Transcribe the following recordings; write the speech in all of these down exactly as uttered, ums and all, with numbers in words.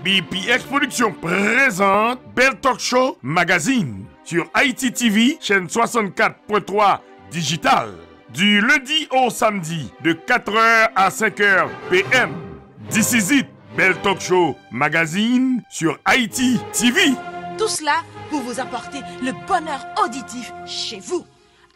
B P X Production présente Bel Talk Show Magazine sur Haïti T V, chaîne soixante-quatre point trois digitale, du lundi au samedi de quatre heures à cinq heures P M. This is it, Bel Talk Show Magazine sur Haïti T V. Tout cela pour vous apporter le bonheur auditif chez vous.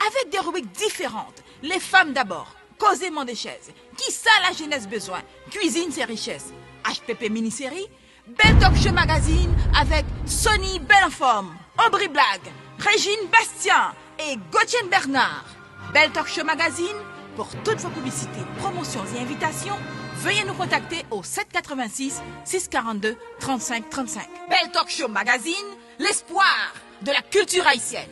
Avec des rubriques différentes, les femmes d'abord, Koze Mande Chèz, Kisa Lajenès Bezwen, Cuisine c'est richesse, H P P Mini-Série, Bel Talk Show Magazine avec Sony Belle en Forme, Aubry Blague, Régine Bastien et Gauthier Bernard. Bel Talk Show Magazine, pour toutes vos publicités, promotions et invitations, veuillez nous contacter au sept quatre-vingt-six, six quarante-deux, trente-cinq trente-cinq. Bel Talk Show Magazine, l'espoir de la culture haïtienne.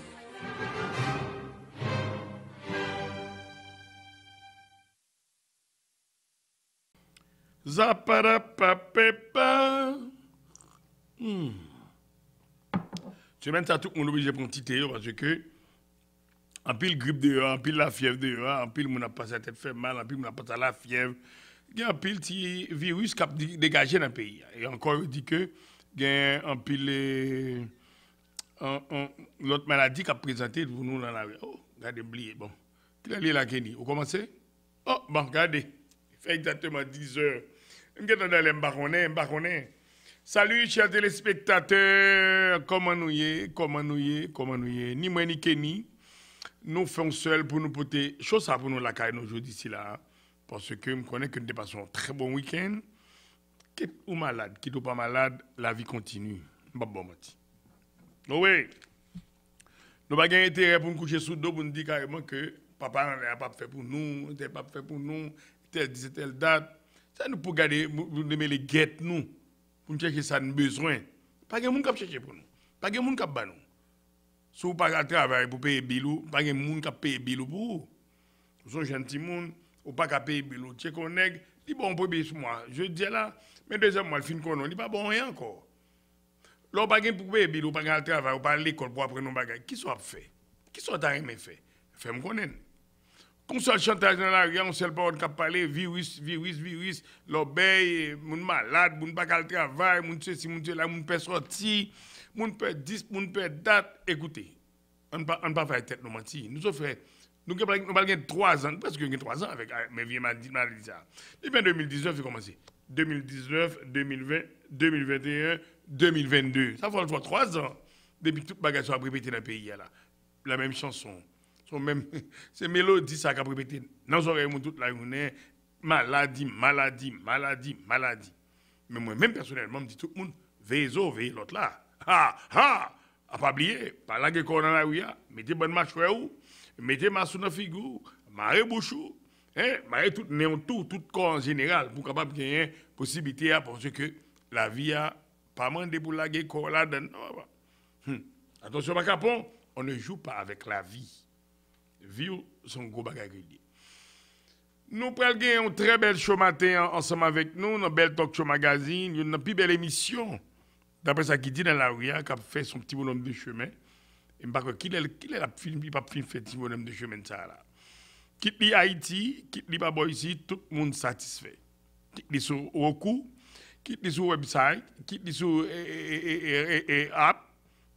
Zaparapapepa. Hmm. Semèn sa, tout moun oblije pran ti te yo paske anpil grip deyò, anpil lafyèv deyò, anpil moun ap pase a tèt fè mal, anpil moun ap pase a lafyèv. Gen anpil ti viris k ap di- degaje nan peyi a. E ankò, yo di ke gen anpil eh, an- an- lòt maladi k ap prezante pou nou nan lari. Oh, gade m bliye. Bon. Kilè li la, Kenny? Ou kòmanse? Oh, bon, gade. Fè egzakteman dizè. M gentan dalè, m pa konnen, m pa konnen. Salut, chers téléspectateurs, kòman nou ye? Kòman nou ye? Kòman nou ye? Ni mwen, ni Kenny, nou fè yon sèl pou nou pote cho sa pou nou lakay nou jodi sila. Paske m konnen ke n te pase yon trè bon wikenn. Kit ou malad, kit ou pa malad, lavi kontini. M p ap ba w manti. Owe! Nou pa gen enterè pou n kouche sou do pou n di kareman ke papa anlè a p ap fè pou nou, entèl p ap fè pou nou, tèl di se tèl dat. Sa nou pou gade, pou n demele gèt nou, pou n chèche sa n bezwen. Pa gen moun k ap chèche pou nou. Pa gen moun k ap ba nou. Si w pa al travay pou peye bil ou, pa gen moun k ap peye bil ou pou ou. Ou se yon jèn timoun, ou pa ka peye bil ou. Tcheke yon nèg, li ba w yon premye mwa, jodi a la, men dezyèm mwa, l fin konnen w, li pa ba w anyen ankò. Lè w pa gen pou peye bil, ou pa gen al travay, ou pa al lekòl pou aprann yon bagay, kisa w ap fè? Kisa w ta renmen fè? Fè m konnen. Gon sèl chantaj nan lari a, yon sèl pawòl k ap pale, viris, viris, viris, lòbèy, moun malad, moun pa ka al travay, moun sesi, moun sela, moun pè sòti, moun pè dis, moun pè dat. Ekoute, ann pa, ann pa fè tèt nou manti. Nou sot fè, nou gen, nou pral gen twazan, prèske gen twazan avèk, men vye maladi, maladi sa. Depi an de mil diznèf, li kòmanse. De mil diznèf, de mil ven, de mil venteyen, de mil vennde. Sa fè twazan depi tout bagay sa ap repete nan peyi a la. La menm chanson. Se menm, se melodi sa k ap repete nan zòrèy moun tout lajounen, maladi, maladi, maladi, maladi. Men mwen menm pèsonèlman, m di tout moun, veye zo w, veye lòt la. Ha! Ha! A pa bliye, pa lage kò w nan lari a, mete bann machwè ou, mete mas ou nan figi w, mare bouch ou, en, mare tout nen w tou, tout kò w an jeneral, pou w kapab genyen posiblite a, paske lavi a pa mande pou w lage kò w ladan l non, papa. Hmm. Attention, Macapon, on ne joue pas avec la vie. Vi w se yon gwo bagay ke l ye. Nou pral gen yon trè bèl cho maten an ansanm avèk nou nan Bèl Talk Show Magazine, youn nan pi bèl emisyon, daprè sa ki di nan lari a, k ap fè son ti bonòm de chemen. E m pa kwè kilè, kilè l ap fin, li p ap fin fè ti bonòm de chemen sa a la. Kit li Ayiti, kit li pa bò isit, tout moun satisfè. Kit li sou Roku, kit li sou website, kit li sou e, e, e, e, e, e, app,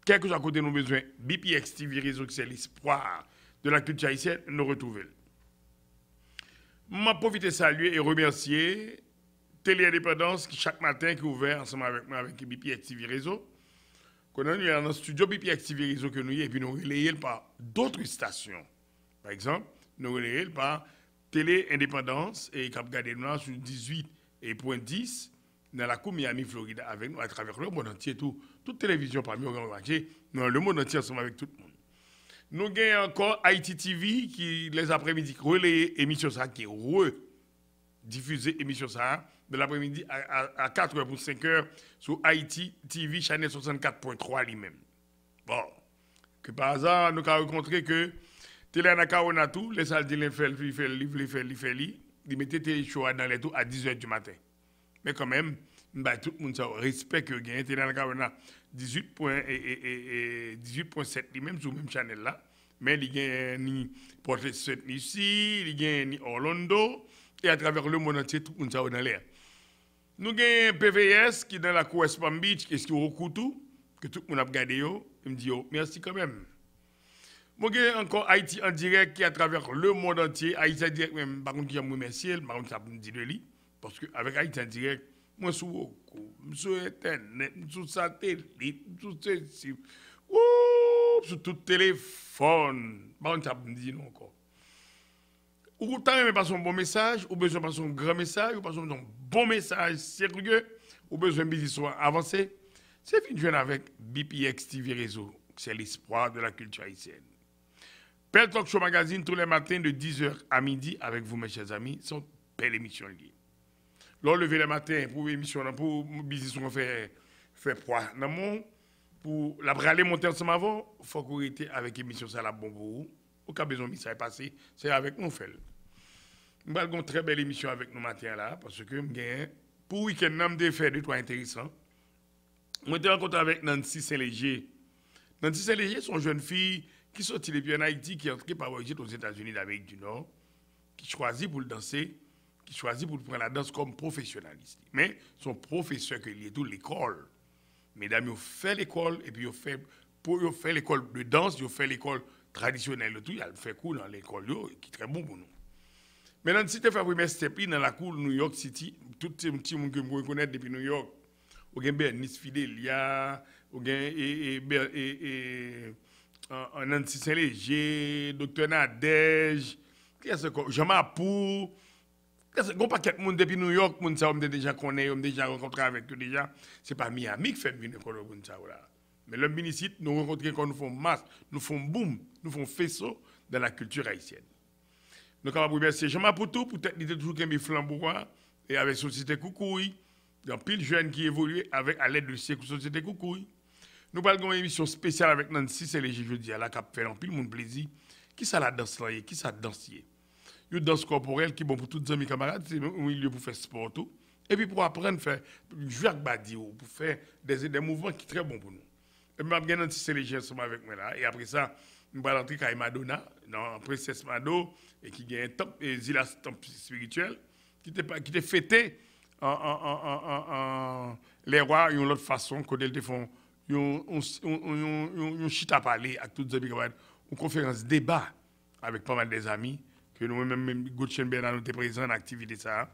kèlkeswa kote nou bezwen, B P X T V Réseau, ki se l'espoir de la culture haïtienne, nou retwouve l. M ap pwofite salye e remèsye Tele Endepandans ki chak maten ki ouvè ansanm avèk mwen avèk B P X T V Réseau. Kounye a nou ye nan studio B P X T V Réseau ke nou ye, epi nou releye l pa dòt estasyon. Pa egzanp, nou releye l pa Tele Endepandans e k ap gade nou la sou dizuit e pwen dis nan lakou Miami, Florid avèk nou atravè lemonn antye tou. Tout televizyon pami yo gen mache nan lemonn antye ansanm avèk tout moun. Nou gen ankò Haïti T V ki lèzaprèmidi releye emisyon sa a, ki redifize emisyon sa a de laprèmidi a, a, a katrè pou senkè sou Haïti T V chanèl swasannkat pwen twa li menm. Bon, ke pa aza, nou ka rekontre ke Tele Anacaona tou, lè sa l di l fè l, li fè l, li vle fè l, li fè li, li mete Tele Show a nan lè tou a dizè di maten. Men kanmenm, m bay tout moun sa yo respè ke yo genyen. Tele Anacaona, dizuit pwen, e, e, e, e, dizuit pwen sèt li menm sou menm chanèl la. Men li genyen ni Port Saint Lucie, li genyen ni Orlando, e atravè lemonn antye, tout moun sa yo nan lè a. Nou gen P V S ki nan lakou West Palm Beach, ki Rokutu, ke tout moun ap gade yo, e m di yo mèsi kanmenm. Mwen gen ankò Ayiti an dirèk ki atravè lemonn antye. Ayiti an dirèk menm, m pa konn kijan m remèsye l, m pa konn sa pou m di de li. Paske avèk Ayiti an dirèk, mwen sou Roku, m sou entènèt, m sou satelit, m sou sesi, woup, sou tout telefòn. M pa konn sa pou m di nou ankò. Ou ta renmen pase yon bon mesaj, ou bezwen pase yon gran mesaj, ou pase yon bon mesaj serye, ou bezwen biznis ou an avanse, se vin jwenn avèk B P X T V Rezo, c'est l'espoir de la culture haïtienne. Bèl Talk Show Magazine tous les matins de dix heures à midi avec vous, mes chers amis. Se yon bèl emisyon li ye. Lè w leve lè maten pou emisyon nan, pou biznis ou an fè, fè pwa nan men w, pou l ap rale monte ansanm avè w, fòk ou rete avèk emisyon sa l ap bon pou ou. Ou ka bezwen mesaj pase, se avèk nou fè l. M pral gen yon trè bèl emisyon avèk nou maten an la, paske m gen, pou wikenn nan, m te fè de twa enteresan. Mwen te rankontre avèk Nancy Saint-Léger. Nancy Saint-Léger se yon jèn fi ki soti depi ann Ayiti, ki antre pa Washington, Ozetazini Damerik di Nò, ki chwazi pou l danse, ki chwazi pou l pran ladans kòm pwofesyonalis li. Men, se yon pwofesè ke li ye tou lekòl. Medam yo fè lekòl, epi yo fè, pou yo fè lekòl de dans, yo fè lekòl tradisyonèl yo tou, y al fè kou nan lekòl yo, ki trè bon pou nou. Men Nancy te fè premyè step li nan lakou New York City, tout ti, timoun ke m rekonèt depi New York. Ou gen Bernice Fidelia, ou gen e, e, Ber- e, e, an- an Nancy Saint-Léger, Doktè Nadège, kiyès ankò? Jean Mapou. Kiyès, gon pakèt moun depi New York, moun sa yo m te deja konnen yo, m deja rankontre avèk yo deja. Se pa Miami k fè m vin rekonèt moun sa yo la. Men lè m vin isit, nou rankontre kò, nou fè yon mas, nou fè yon boum, nou fè yon feso dans la culture haïtienne. Nou kapab remèsye Jean Mapou tou, poutèt li te toujou kenbe flanbo a, e avèk Sosyete Koukouy, gen anpil jèn ki evolye avèk, a lèd de Sosyete Koukouy. Nou pral gen yon emisyon espesyal avèk Nancy Saint-Léger jodi a la, k ap fè anpil moun plezi. Kisa ladans lan ye? Kisa dans ye? Yon dans kòporèl ki bon pou tout zanmi, kanmarad, se yon milye pou fè spò tou. Epi pou aprann fè, jwe ak badi w, pou fè de, de mouvman ki trè bon pou nou. Epi m ap gen Nancy Saint-Léger ansanm avèk mwen la. E apre sa, m pral antre kay Madonna, nan Prensès Mado, e ki gen tanp, e Zilas tanp espirityèl, ki te, pa- ki te fete an, an, an, an, an, an, lè wa yon lòt fason, kote l te fè yon, yon, yon, yon, yon, yon, yon chita pale ak tout zanmi, kanmarad, yon konferans deba avèk pa mal de zanmi, ke nou menm, menm Gotchen Bernard, nou te prezan nan aktivite sa a.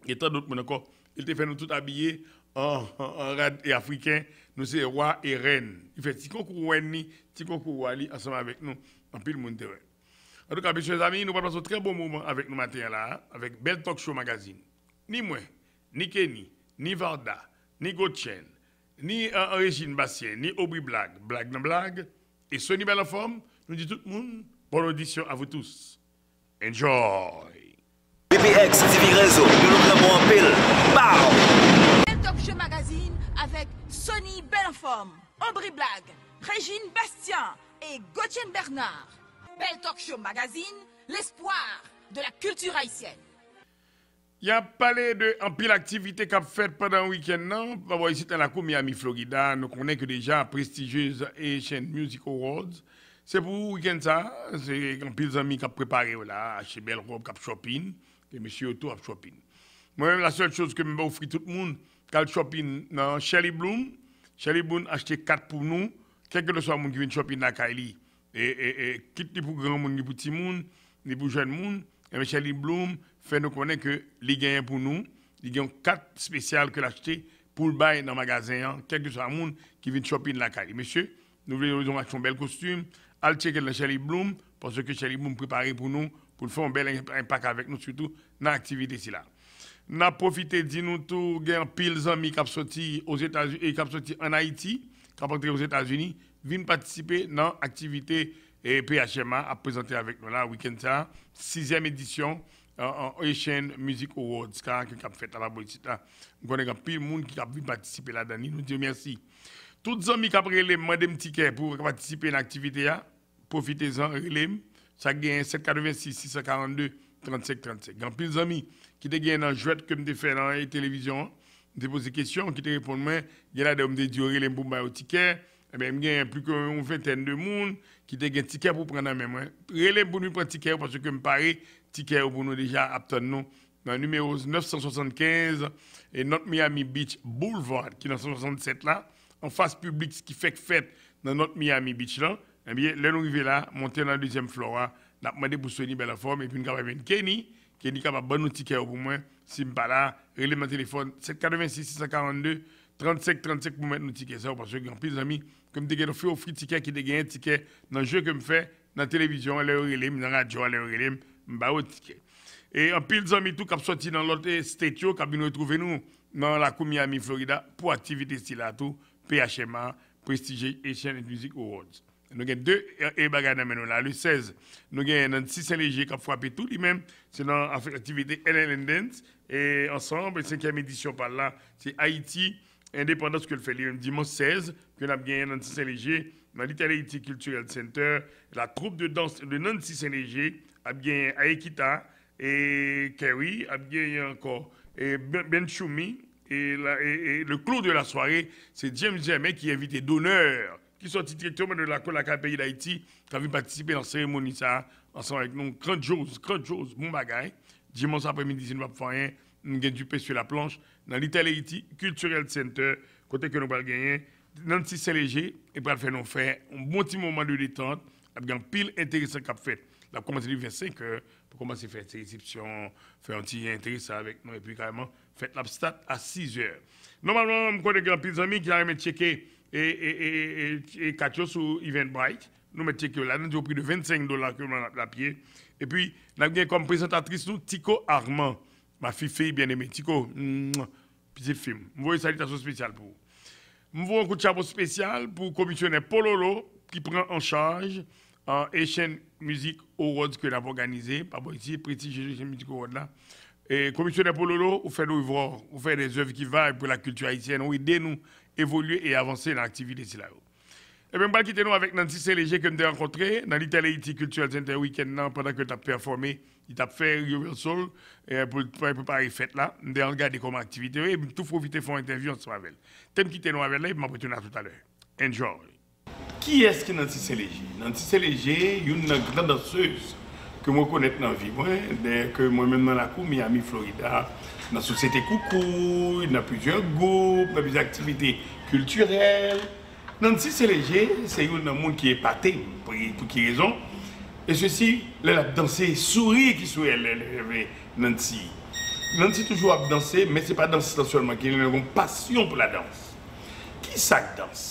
E tan dòt moun ankò. Li te fè nou tout abiye an, an, an rad e afriken. Nou se wa e rèn. Li fè ti konkou rèn li, ti konkou wa li ansanm avèk nou. Anpil moun te wè. Antouka, mesye zami, nou pral pase yon trè bon moman avèk nou maten an la, avèk Bèl Talk Show Magazine. Ni mwen, ni Kenny, ni Varda, ni Gotchen, ni euh, Régine Bastien, ni Aubry Black, Blag nan Blag, e Sony Bèl Anfòm, nou di tout moun, bonne audition à vous tous. Enjoy! B P X T V Rezo, nou, nou pran bon anpil. Pow! Bèl Talk Show Magazine avèk Sony Bèl Anfòm, Aubry Black, Régine Bastien e Gotchen Bernard. Bèl Talk Show Magazine, l'espoir de la culture haïtienne. Y ap pale de anpil aktivite k ap fèt pandan wikenn nan. Pa bò isit nan lakou Miami, Florida, nou konnen ke deja prestijyez Haitian Music Awards, se pou wikenn sa, se anpil zanmi k ap prepare yo la, achte bèl wòb, k ap shopping, e mesye yo tou ap shopping. Mwen menm, la sèl choz ke m ofri tout moun k al shopping nan Shirley Bloom, Shirley Bloom achte kat pou nou, kèlkeswa moun ki vin shopping lakay li, e, e, e, kit li pou granmoun, li pou timoun, li pou jèn moun, enben Shirley Bloom fè nou konnen ke li genyen pou nou, li gen yon kat espesyal ke l achte pou l bay nan magazen an, kèlkeswa moun ki vin shopping lakay li. Mesye, nou vle yo achte yon bèl kostim, al tcheke l nan Shirley Bloom, paske Shirley Bloom prepare pou nou, pou l fè yon bèl enp- enpak avèk nou, sitou nan aktivite sila. N ap pwofite di nou tou, gen anpil zanmi k ap soti Ozetazini, e k ap soti ann Ayiti, k ap antre Ozetazini, vin patisipe nan aktivite e P H M A ap prezante avèk nou la, wikenn sa, sizyèm edisyon, euh, euh, Haitian Music Awards, ka, ki k ap fèt la, pa bò isit la. M konnen gen anpil moun ki ap vin patisipe ladan li, nou di yo mèsi. Tout zanmi k ap rele m, mande m tikè pou patisipe nan aktivite a, pwofitezan, rele m. Sa k genyen sèt katrevensis, sis san karannde, trannsenk trannsenk. Gen anpil zanmi ki te genyen nan jwèt ke m te fè nan televizyon an. M te poze kesyon, ki te reponn mwen. Gen ladan yo m te di yo rele m pou m ba yo tikè. Ebyen, m genyen plis ke yon ventèn de moun ki te gen tikè pou pran nan men mwen. Rele m pou nou pran tikè yo, paske m pare tikè yo pou nou deja ap tann nou nan nimewo nèf san swasannkenz e North Miami Beach Boulevard, ki nan san swasannsèt la, anfas Publix ki fèk fèt nan North Miami Beach lan. Ebyen, lè nou rive la, monte nan dezyèm flò a, n ap mande pou Sony Bèlanfòm, epi n kapab jwenn Kenny. Kenny kapab ban nou tikè yo pou mwen. Si m pa la, rele m nan telefòn, sèt katrevensis sis san karannde trannsenk trannsenk pou mèt nou tikè sa yo, paske gen anpil zanmi ke m te gentan fè ofri tikè ki te genyen tikè nan je ke m fè nan televizyon an, lè yo rele m, nan radyo a, lè yo rele m, m ba yo tikè. E anpil zanmi tou k ap sòti nan lòt, eh, state yo, k ap vin retwouve nou nan lakou Miami, Florida, pou aktivite sila tou, P H M A, Prestige Haitian Music Awards. Nou gen de, eh, eh, bagay nan men nou la. Le sèz, nou gen Nancy Saint-Léger k ap frape tou li menm. Se nan afè aktivite L L N Dance. E ansanm, senkyèm edisyon pa l la, se Ayiti Endepandans ke l fè li menm dimanch sèz, ke n ap genyen Nancy Saint-Léger nan Little Haiti Cultural Center, la troupe de danse de Nancy Saint-Léger ap genyen Ayekita, e Kerry, ap genyen ankò, e Ben, Ben Choumi, e, la, e, e le clou de la soirée, se James Germain ki envite d'honneur, ki sòti direkteman de lakou lakay peyi Dayiti, k ap vin patisipe nan seremoni sa a, ansanm avèk nou. Grandiose, grandiose, bon bagay. Dimanch aprèmidi, si nou p ap fè anyen, nou gen du pain sur la planche nan Little Haiti Cultural Center, kote ke nou pral genyen Nancy Saint-Léger, e pral fè nou fè yon bon ti moman de detant, ap gen anpil enteresan k ap fèt. L ap kòmanse depi vennsenk è, pou kòmanse fè ti resepsyon, fè yon ti enteresan avèk nou, epi kareman, fèt la ap start a sizè. Nòmalman, m konnen gen anpil zanmi ki ta renmen tcheke e, e, e, e, e kat yo sou Eventbrite. Nou mèt tcheke yo la, nan di yo pri de vennsenk dola ke nou ap lapye. Epi, n ap gen kòm prezantatris nou, Tico Armand, ma fille fille bien-aimée. Tico, mwah, pitit fi m. M voye salitasyon espesyal pou ou. M voye yon kout chapo espesyal pou komisyonè Pololo ki pran an chaj, uh, Haitian Music Awards ke n ap òganize pa bò isi, Prestige Haitian Music Award la. E, komisyonè Pololo, ou fè devwa w, ou fè des œuvres qui valent pour la culture haïtienne, ou ede nou evolye e avanse nan aktivite sila yo. Ebyen, m pral kite nou avèk Nancy Saint-Léger ke m te rankontre nan Little Haiti Cultural Center wikenn nan pandan ke l t ap pèfòme, li t ap fè rehearsal, eh, pou l pre-, prepare fèt la. M te al gade kòman aktivite yo ye, m tou pwofite fè yon entèvyou ansanm avè l. Te m kite nou avè l la, epi m ap retounen a toutalè. Enjoy! Kiyès ki Nancy Saint-Léger? Nancy Saint-Léger, youn nan gran dansez ke m rekonèt nan vi mwen, dèyè ke mwen menm nan lakou Miami, Florida, nan Sosyete Koukouy, nan plizyè gwoup, nan plizyè aktivite kiltirèl. Nancy Saint-Léger se youn nan moun ki epate m. Pou, pou ki rezon? E sesi, lè l ap danse, souri ki sou lèv, lèv, lèv Nancy. Nancy toujou ap danse, men se pa dans lan sèlman ki gen, li gen yon pasyon pou ladans. Kisa k dans?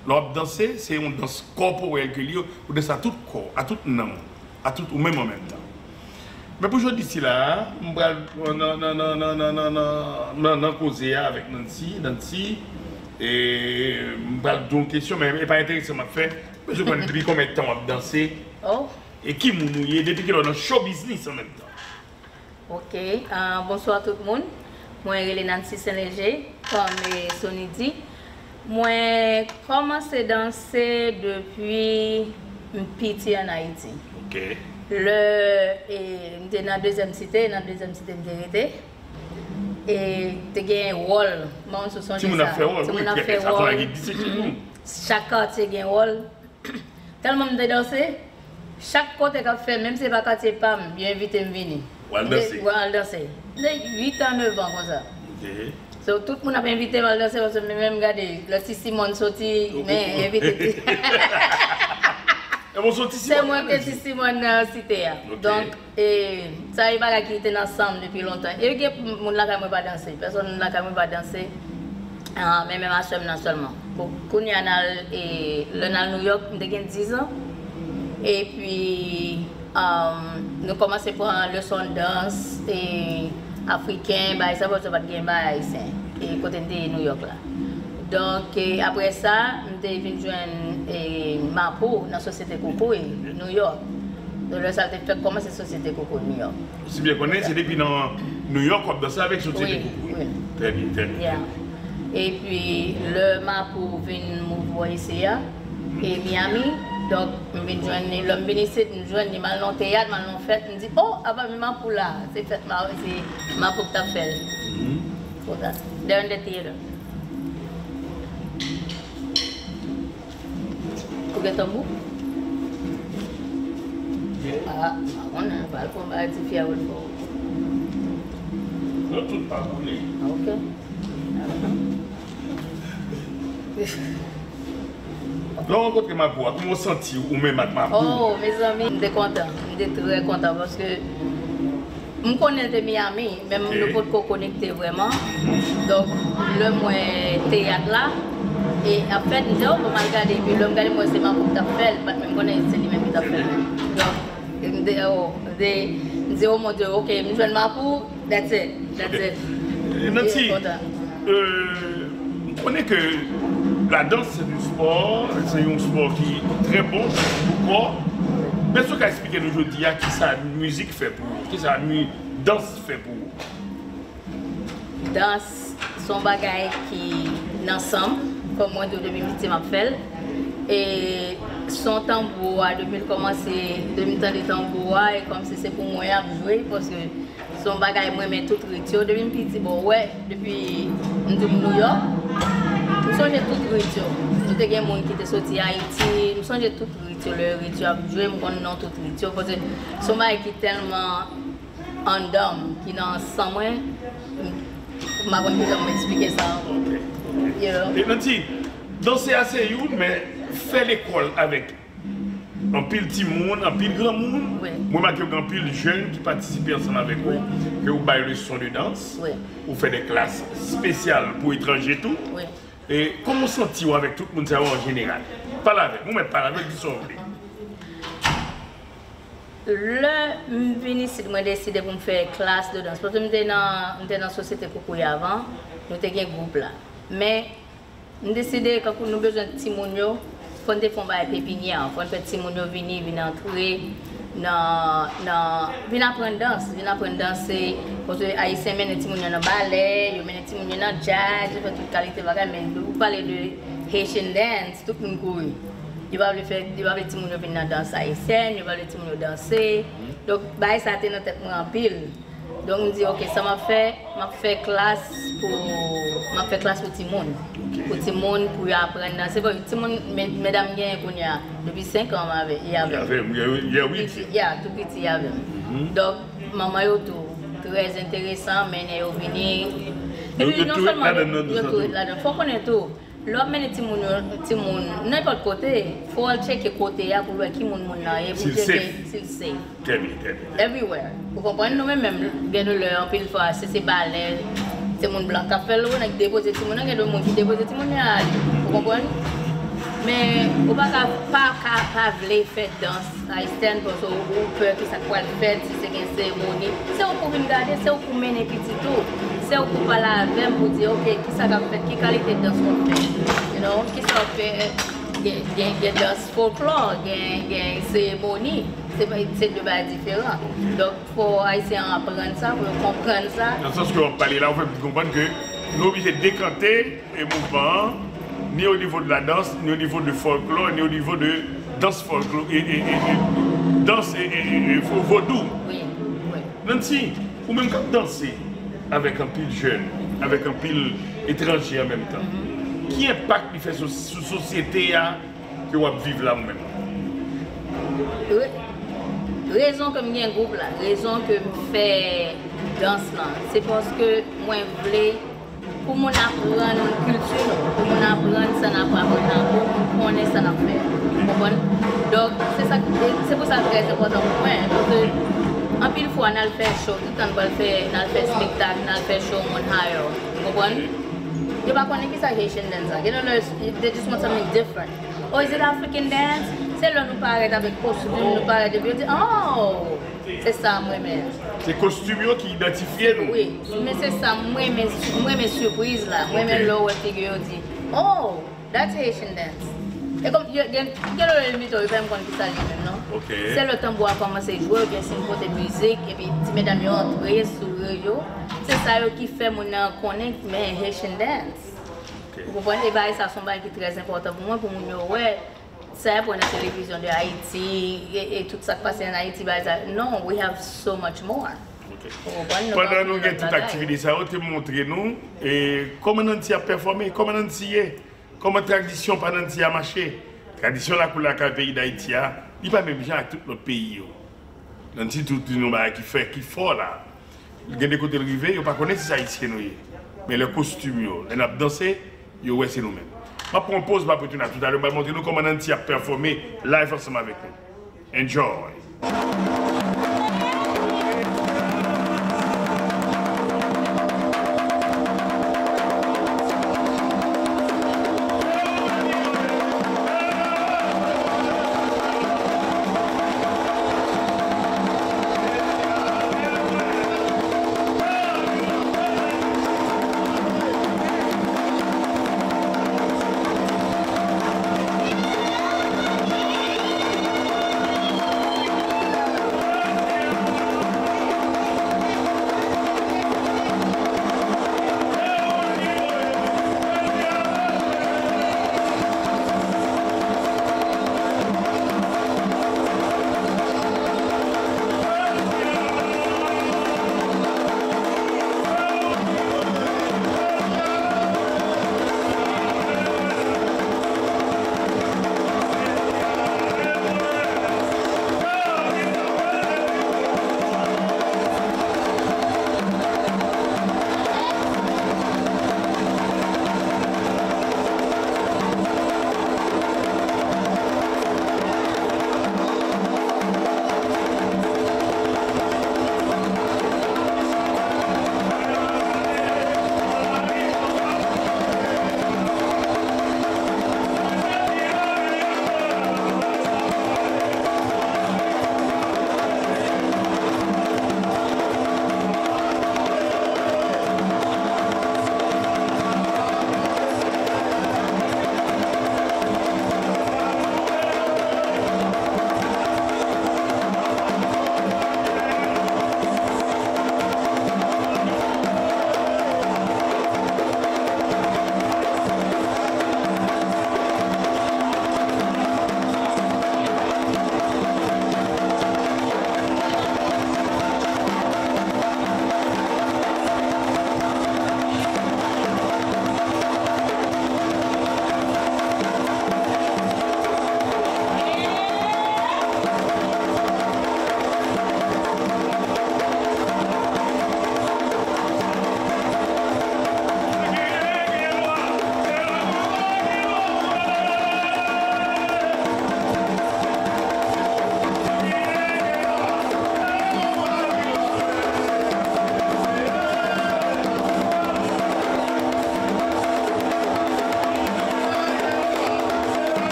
Lè w ap danse, se yon dans kòporèl ke li ye, ou danse a tout kò w, a tout nanm ou, a tout ou menm an menm tan. Men pou jodi sila a, m pral nan, nan, nan koze a avèk Nancy. Nancy, e, m pral di w yon kesyon, men e pa enteresan m ap fè. M bezwen konn depi konbyen tan w ap danse, oh, e ki moun ou ye, depi kilè w nan show business an menm tan. Ok, ah, bonswa tout moun. Mwen rele Nancy Saint-Léger, kòm, eh, Sony di. Mwen kòmanse danse depi m piti ann Ayiti. Ok. Lè, eh, m te nan Dezyèm Site, nan Dezyèm Site m te rete. E te gen wòl, mwen sou sonje sa. Timoun ap fè wòl, wi, trè byen, sa fè wòl. Chak katye gen wòl. Tèlman m te danse, chak kote k ap fè, menm si se pa katye pa m, yo envite m vini. W al danse? W al danse. M te uit an, nèf an konsa. Ok. So, tout moun ap envite m al danse, paske mwen menm gade, lè Ti Simòn soti, men envite Ti. E bon, soti Simòn. Se mwen ki te Ti Simòn nan site a. Ok. Donk, E, sa e bagay ki te nan san m depi lontan. E gen moun lakay mwen pa danse. Pèsòn lakay mwen pa danse. Ah, men menm a sè m nan sèlman. Bon, kounye a n al, e, lè n al Nouyòk, m te gen diz an. Epi, um, nou kòmanse pran leson dans, e, afriken, bagay sa, paske pa t gen bagay ayisyen. E kote n te ye Nouyòk la. Donk, e, apre sa, m te vin jwenn, e, Mapou nan Sosyete Koukouy, Nouyòk. Donk, lè sa l te fèk kòmanse Sosyete Koukouy Nouyòk. Si byen konnen, se depi nan Nouyòk w ap danse avèk Sosyete Koukouy. Wi, wi. Trè byen, trè byen. Yeah. Epi, lè Mapou vin mouvwa isi a, e Miami, donk, m vin jwenn li. Lè m vin isit, m jwenn li, m al nan yon teyat, m al nan yon fèt, m di, "Oh, apa men Mapou la?" Se fèt Mapou, se Mapou ki t ap fè l. Mhm. Konsa. Dèyè de teyat. Ou gen tanbou? Ah, pa konnen, pral pran bagay ti fi a wè l fò. Nou tout pa boule. Ok. Lè w rankontre Mapou a, kòman w santi w, ou menm ak Mapou? Oh, mezanmi, m te kontan. M te trè kontan paske m konnen l te Miami, men nou potko konekte vrèman. Donk, lè m wè teyat la, e ap fèt, m di, oh, bon, m al gade. Epi lè m gade, m wè se Mapou ki t ap fè l, m pa t menm konnen se li menm ki t ap fè l. Donk, m te, oh, m te, m di, oh mon Dieu, ok, m jwenn Mapou, that's it, that's it. Nancy, m konnen ke ladans se yon spò, se yon spò ki trè bon pou kò. Men èske w ka eksplike nou jodi a kisa mizik fè pou ou? Kisa mi, dans fè pou ou? Dans se yon bagay ki nan san m, kòm mwen di w depi m piti m ap fè l. E son tanbou a, depi l kòmanse, depi m tande tanbou a, e kòmsi se pou mwen y ap jwe, paske se yon bagay mwen renmen tout rit yo. Depi m piti, bon, w wè, depi m di w Nouyòk, m sonje tout rit yo. Nou te gen moun ki te soti Ayiti, m sonje tout rit yo, lè rit yo ap jwe, m konn non tout rit yo, paske se yon bagay ki tèlman anndan m, ki nan san mwen, m pa konn kijan pou m eksplike sa ankò. Ok, ok. You know? E Nancy, danse a se youn, men fè lekòl avèk anpil timoun, anpil granmoun. Wi. Mwen remake gen anpil jèn ki patisipe ansanm avèk ou, ke ou bay leson de dans, wi, ou fè de klas espesyal pou etranje tou. Wi. E kòman w santi w avèk tout moun sa yo an jeneral? Pale avèk mwen, mèt pale avèk, di sa w vle. Lè m vin isit, mwen deside pou m fè klas de dans. Paske m te nan, m te nan sosyete koukouy avan, nou te gen gwoup la. Men, m deside, kankou nou bezwen timoun yo, fò n te fè yon bagay pepinyè, fò n fè timoun yo vini, vin antre nan, nan, vin aprann dans, vin aprann danse. Paske Ayisyen mennen timoun yo nan balè, yo mennen timoun yo nan djaz, yo fè tout kalite bagay, men lè ou pale de Haitian dance, tout moun kouri. Yo pa vle fè, yo pa vle timoun yo vin nan dans ayisyèn, yo pa vle timoun yo danse. Donk, bagay sa te nan tèt mwen anpil. Donk, m di, ok, sa m ap fè, m ap fè klas pou, m ap fè klas pou timoun. Ok. Pou timoun, pou yo aprann danse. Bon, timoun, me-, medam genyen kounye a, depi senk an, m avè, y avè m. Y avè m, y a, y a wi. Piti, ya, tou piti, y avè m. Mhm. Donk, manman yo tou, trè enteresan, mennen yo vini. Yo, epi, yo non tou ret sèlman ladan nan, yo tou ret ladan. Fò w konnen tou, lè w ap mennen timoun yo, timoun, nenpòt kote, fò w al tcheke kote a pou w wè ki moun moun nan ye, pou w tcheke si l safe. Trè byen, trè byen. Everywhere. Ou konprann? Nou menm menm, gen de lè, anpil fwa, si se balè, se moun blan k ap fè l, ou nèk depoze timoun nan, gen de moun ki depoze timoun nan ale. Ou konprann? Men, ou pa ka, pa ka, pa vle fè dans ayisyèn, paske ou, ou pè ki sa k pral fèt, si se gen seremoni. Se ou pou vin gade, se ou pou mennen pitit ou. Se ou pou pale avè m pou di, ok, ki sa k ap fèt, ki kalite dans w ap fè. You know, ki sa w ap fè, gen, gen, gen dans folklò, gen, gen seremoni. Se, se de bagay diferan. Donk, fò Ayisyen an aprann sa, pou yo konprann sa. Nan sans ke w ap pale la, ou fè m konprann ke nou oblije dekante e mouvman an, ni o nivo de ladans, ni o nivo de fòlklò, ni o nivo de dans fòlklò, e, e, e, e, dans e, e, e, e vo-, vodou. Wi, wi. Nancy, ou menm k ap danse avèk anpil jèn, avèk anpil etranje an menm tan, ki enpak li fè sou, sou sosyete a ke w ap viv la ou menm? Re-, rezon ke m gen gwoup la, rezon ke m fè dans lan, se paske mwen vle pou moun aprann kilti nou, pou moun aprann sa n ap aprann la, pou moun konnen sa n ap fè. Ou konprann? Donk, se sa k, se pou sa l trè enpòtan pou mwen, paske anpil fwa n al fè cho, tout tan n pral fè, n al fè spektak, n al fè cho, moun hire, ou konprann? Yo pa konnen ki sa Haitian dance la. Gen de lè, they just want something different. Oh, is it African dance? Se lè nou parèt avèk kostim, nou parèt epi yo di, oh, se sa m renmen. Se kostim yo ki idantifye nou. Wi, men se sa m renmen, m renmen sipriz la. M renmen lè w wè figi yo di, oh, that's Haitian dance. E kòm, yo, gen, gen lè yo envite w, yo pa menm konn ki sa l ye menm, non? Ok. Se lè tanbou a kòmanse jwe, oubyen si n pote mizik, epi ti medam yo antre, souri yo. Se sa yo ki fè moun nan konnen, men Haitian dance. Ok. Ou konprann? E bagay sa se yon bagay ki trè enpòtan pou mwen, pou moun yo wè sa y ap wè nan televizyon de Ayiti, e, e tout sa k pase an Ayiti, bagay sa. Non, we have so much more. Ok. Ou konprann? Nou gen anpil lòt bagay. Pandan nou gen tout aktivite sa yo, te montre nou, e, kòman Nancy ap pèfòme, kòman Nancy ye, kòman tradisyon pa Nancy a mache. Tradisyon lakou lakay peyi Dayiti a, li pa menm jan ak tout lòt peyi yo. Nancy tou di nou bagay ki fè, ki fò la. Gen de kote l rive, yo pa konnen si se Ayisyen nou ye. Men lè kostim yo, lè n ap danse, yo wè se nou menm. M ap pran yon poz, m ap retounen a toutalè, m pral montre nou kòman Nanti ap pèfòme live ansanm avèk nou. Enjoy!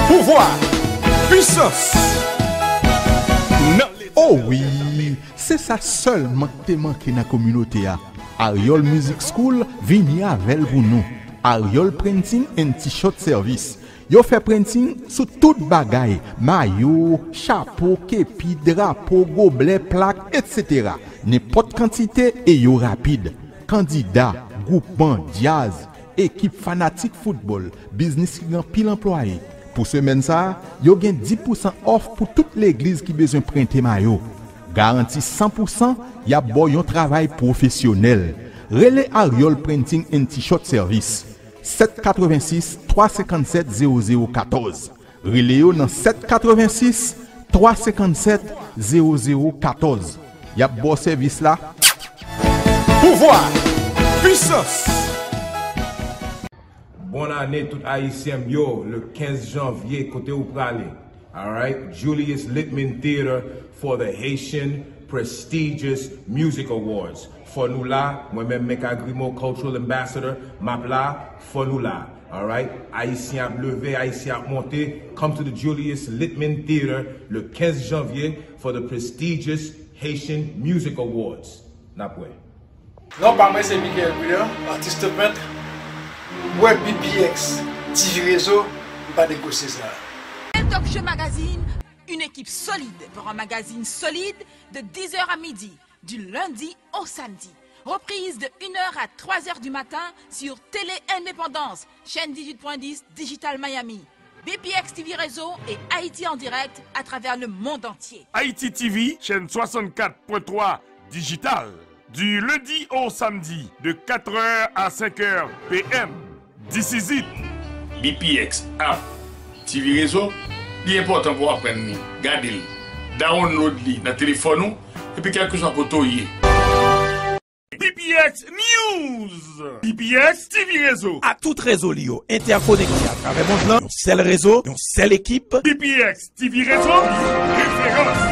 Pouvwa, pwisans, nan Leta. O wi, se sa sèlman k te manke nan kominote a. Aryol Music School vini avè l pou nou. Aryol Printing and T-shirt Service. Yo fè printing sou tout bagay, mayo, chapo, kepi, drapo, goblè, plak, etsetera. Nenpòt kantite e yo rapid. Kandida, gwoupman, djaz, ekip fanatik foutbòl, biznis ki gen anpil anplwaye. Pou semèn sa a, yo gen dis pousan òf pou tout legliz ki bezwen prente mayo. Garanti san pousan, y ap ba w yon travay pwofesyonèl. Rele Aryol Printing and T-shirt Service. Sèt katrevensis, twa senkannsèt, zewo zewo katòz. Rele yo nan sèt katrevensis, twa senkannsèt, zewo zewo katòz. Y ap ba w sèvis la. Pouvwa! Pwisans! Bòn ane tout Ayisyen m yo, le kenz janvye, kote w prale? Alright, Julius Littman Theater for the Haitian Prestigious Music Awards. Fò nou la, mwen menm Mecca Grimaud, Cultural Ambassador, m ap la, fò nou la. Alright, Ayisyen ap leve, Ayisyen ap monte. Come to the Julius Littman Theater le kenz janvye for the prestigious Haitian Music Awards. N ap wè. Non pa mwen se Michael Prudent, artiste peintre. M wè B P X, T V Réseau, m pa negosye sa. Talk Show Magazine, une équipe solide pour un magazine solide de dix heures à midi, du lundi au samedi. Reprise de une heure à trois heures du matin sur Télé Indépendance, chaîne dix-huit point dix Digital Miami. B P X T V Réseau et Haïti en direct à travers le monde entier. Haïti T V, chaîne soixante-quatre point trois digital, du lundi au samedi de quatre heures à cinq heures P M. This is it. B P X app, T V Réseau, li enpòtan pou w aprann li, gade l, download li nan telefòn ou, epi kèlkeswa kote w ye. B P X News, B P X T V Réseau. Ak tout rezo li yo entèkonekte atravè mond lan, yon sèl rezo, yon sèl ekip. B P X T V Réseau, referans.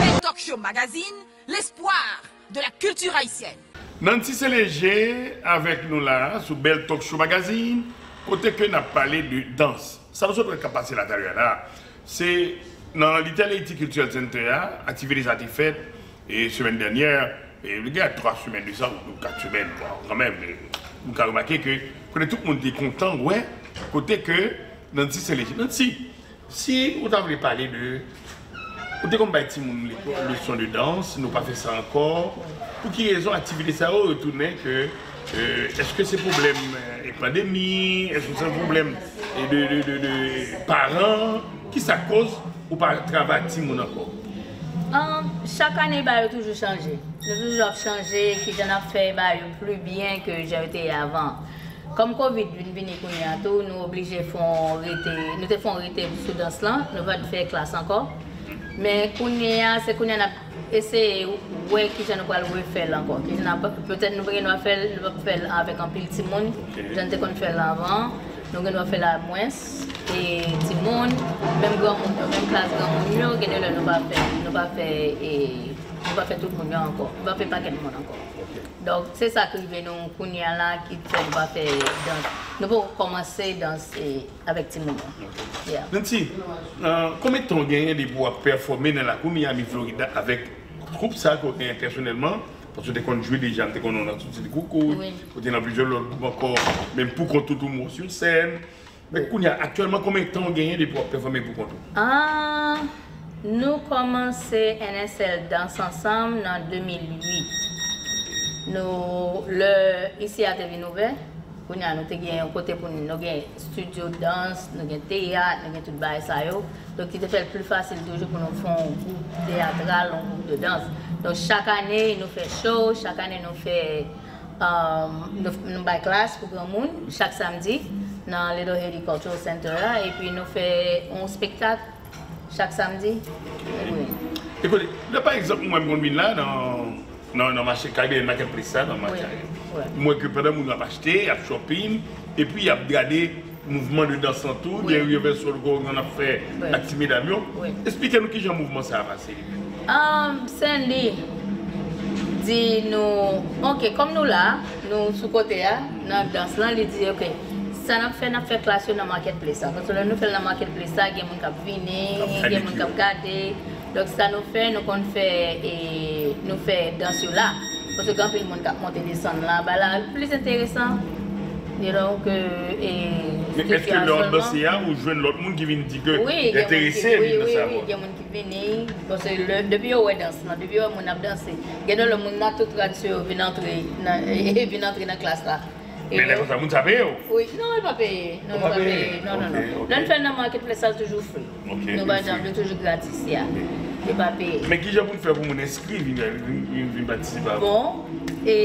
Bèl Talk Show Magazine, l'espoir de la culture haïtienne. Nancy Saint Léger avèk nou la sou Bèl Talk Show Magazine, kote ke n ap pale de dans. Sa nou sot wè k ap pase la talè a la, se nan Little Haiti Cultural Center a, aktivite sa te fèt, e, semèn dènyè, e, li gen twa semèn de sa, ou kat semèn, bon, kanmenm, e, nou ka remake ke, kote tout moun te kontan wè, kote ke Nancy Saint Léger. Nancy, si ou ta vle pale de, ou te konn bay timoun lekò-, leson de dans, nou pa fè sa ankò, pou ki rezon aktivite sa yo retounen ke, e, èske se pwoblèm, e, pandemi, èske se yon pwoblèm, e, de, de, de, de paran, ki sa k koz ou pa travay ak timoun ankò? Ahn, chak ane, bagay yo toujou chanje. Nou toujou ap chanje kijan n ap fè bagay yo pli byen ke jan yo te ye avan. Kòm kovid vin vini kounye a tou, nou oblije fè yon rete, nou te fè yon rete sou dans lan, nou pa t fè klas ankò. Men kounye a, se kounye a n ap eseye wè kijan nou pral refè l ankò. Kijan n ap, petèt nou gen dwa fè l, nou p ap fè l avèk anpil timoun, jan n te konn fè l avan. Nou gen dwa fè l a mwens, e timoun, menm granmoun yo, menm klas granmoun yo, gen de lè nou pa fè, nou pa fè, e, nou pa fè tout moun yo ankò. Nou pa fè pakèt moun ankò. Donk, se sa k rive nou kounye a la ki fè nou pa fè dans. Nou poko kòmanse dans, e, avèk timoun yo. Yeah. Nancy, e, konbyen tan w genyen depi w ap pèfòme nan lakou Miami, Florida avèk gwoup sa ke w genyen pèsonèlman? Paske w te konn jwe deja, m te konn wè w nan Tut Tut Koukout, wi, ou te nan plizyè lòt gwoup ankò, menm pou kont ou tou, m wè w sou sèn. Men kounye a, aktyèlman, konbyen tan w genyen depi w ap pèfòme pou kont ou? Ah, nou kòmanse N S L Dans Ansanm nan de mil uit. Nou, lè isi a te vin ouvè, kounye a nou te gen yon kote pou nou, nou gen estidyo dans, nou gen teyat, nou gen tout bagay sa yo. Donk, ki te fè l pli fasil toujou pou nou fè yon gwoup teyatral, yon gwoup de dans. Donk, chak ane, nou fè show, chak ane, nou fè, um, nou, nou bay klas pou granmoun, chak samdi, nan Little Haiti Cultural Center a, epi nou fè yon espektak chak samdi. Wi. E kote, lè pa egzanp, mwen, m konn vin la, nan, nan, nan mache Caribbean Marketplace sa, nan mache, wi, m wè ke pandan moun yo ap achte, y ap shopping, epi y ap gade mouvman de dans lan tou, wi, gen reversal ke w konn ap fè, wi, ak ti medam yo. Wi. Esplike nou kijan mouvman sa a pase. Um, Sandy di nou, ok, kòm nou la, nou sou kote a, nan dans lan, li di, ok, sa n ap fè, n ap fè klas yo nan marketplace la. Paske lè nou fè l nan marketplace la, gen moun k ap vini, gen moun k ap gade. Donk, sa nou fè, nou konn fè, e, nou fè dans yo la. Paske gen anpil moun k ap monte desann la, bagay la plis enteresan, you know, ke, e, men èske lè w ap danse a, ou jwenn lòt moun ki vin di ke yo enterese vin nan sa? Wi, gen moun ki, wi, wi, gen moun ki vini, paske lè, depi yo wè dans lan, depi yo wè moun ap danse, gen de lè moun nan tout rad sou yo vin antre nan, vin antre nan klas la. Men lè konsa, moun sa peye w? Wi, non, yo pa peye. Non, yo pa peye. Non, non, non. Ok, ok. Lè n fè l nan marketplace, sa toujou free. Ok, nou pa janm, li toujou gratis, ya. Ok. Li pa peye. Men kijan pou n fè pou moun enskri, vin, vin, vin, vin patisipe avè w? Bon, e,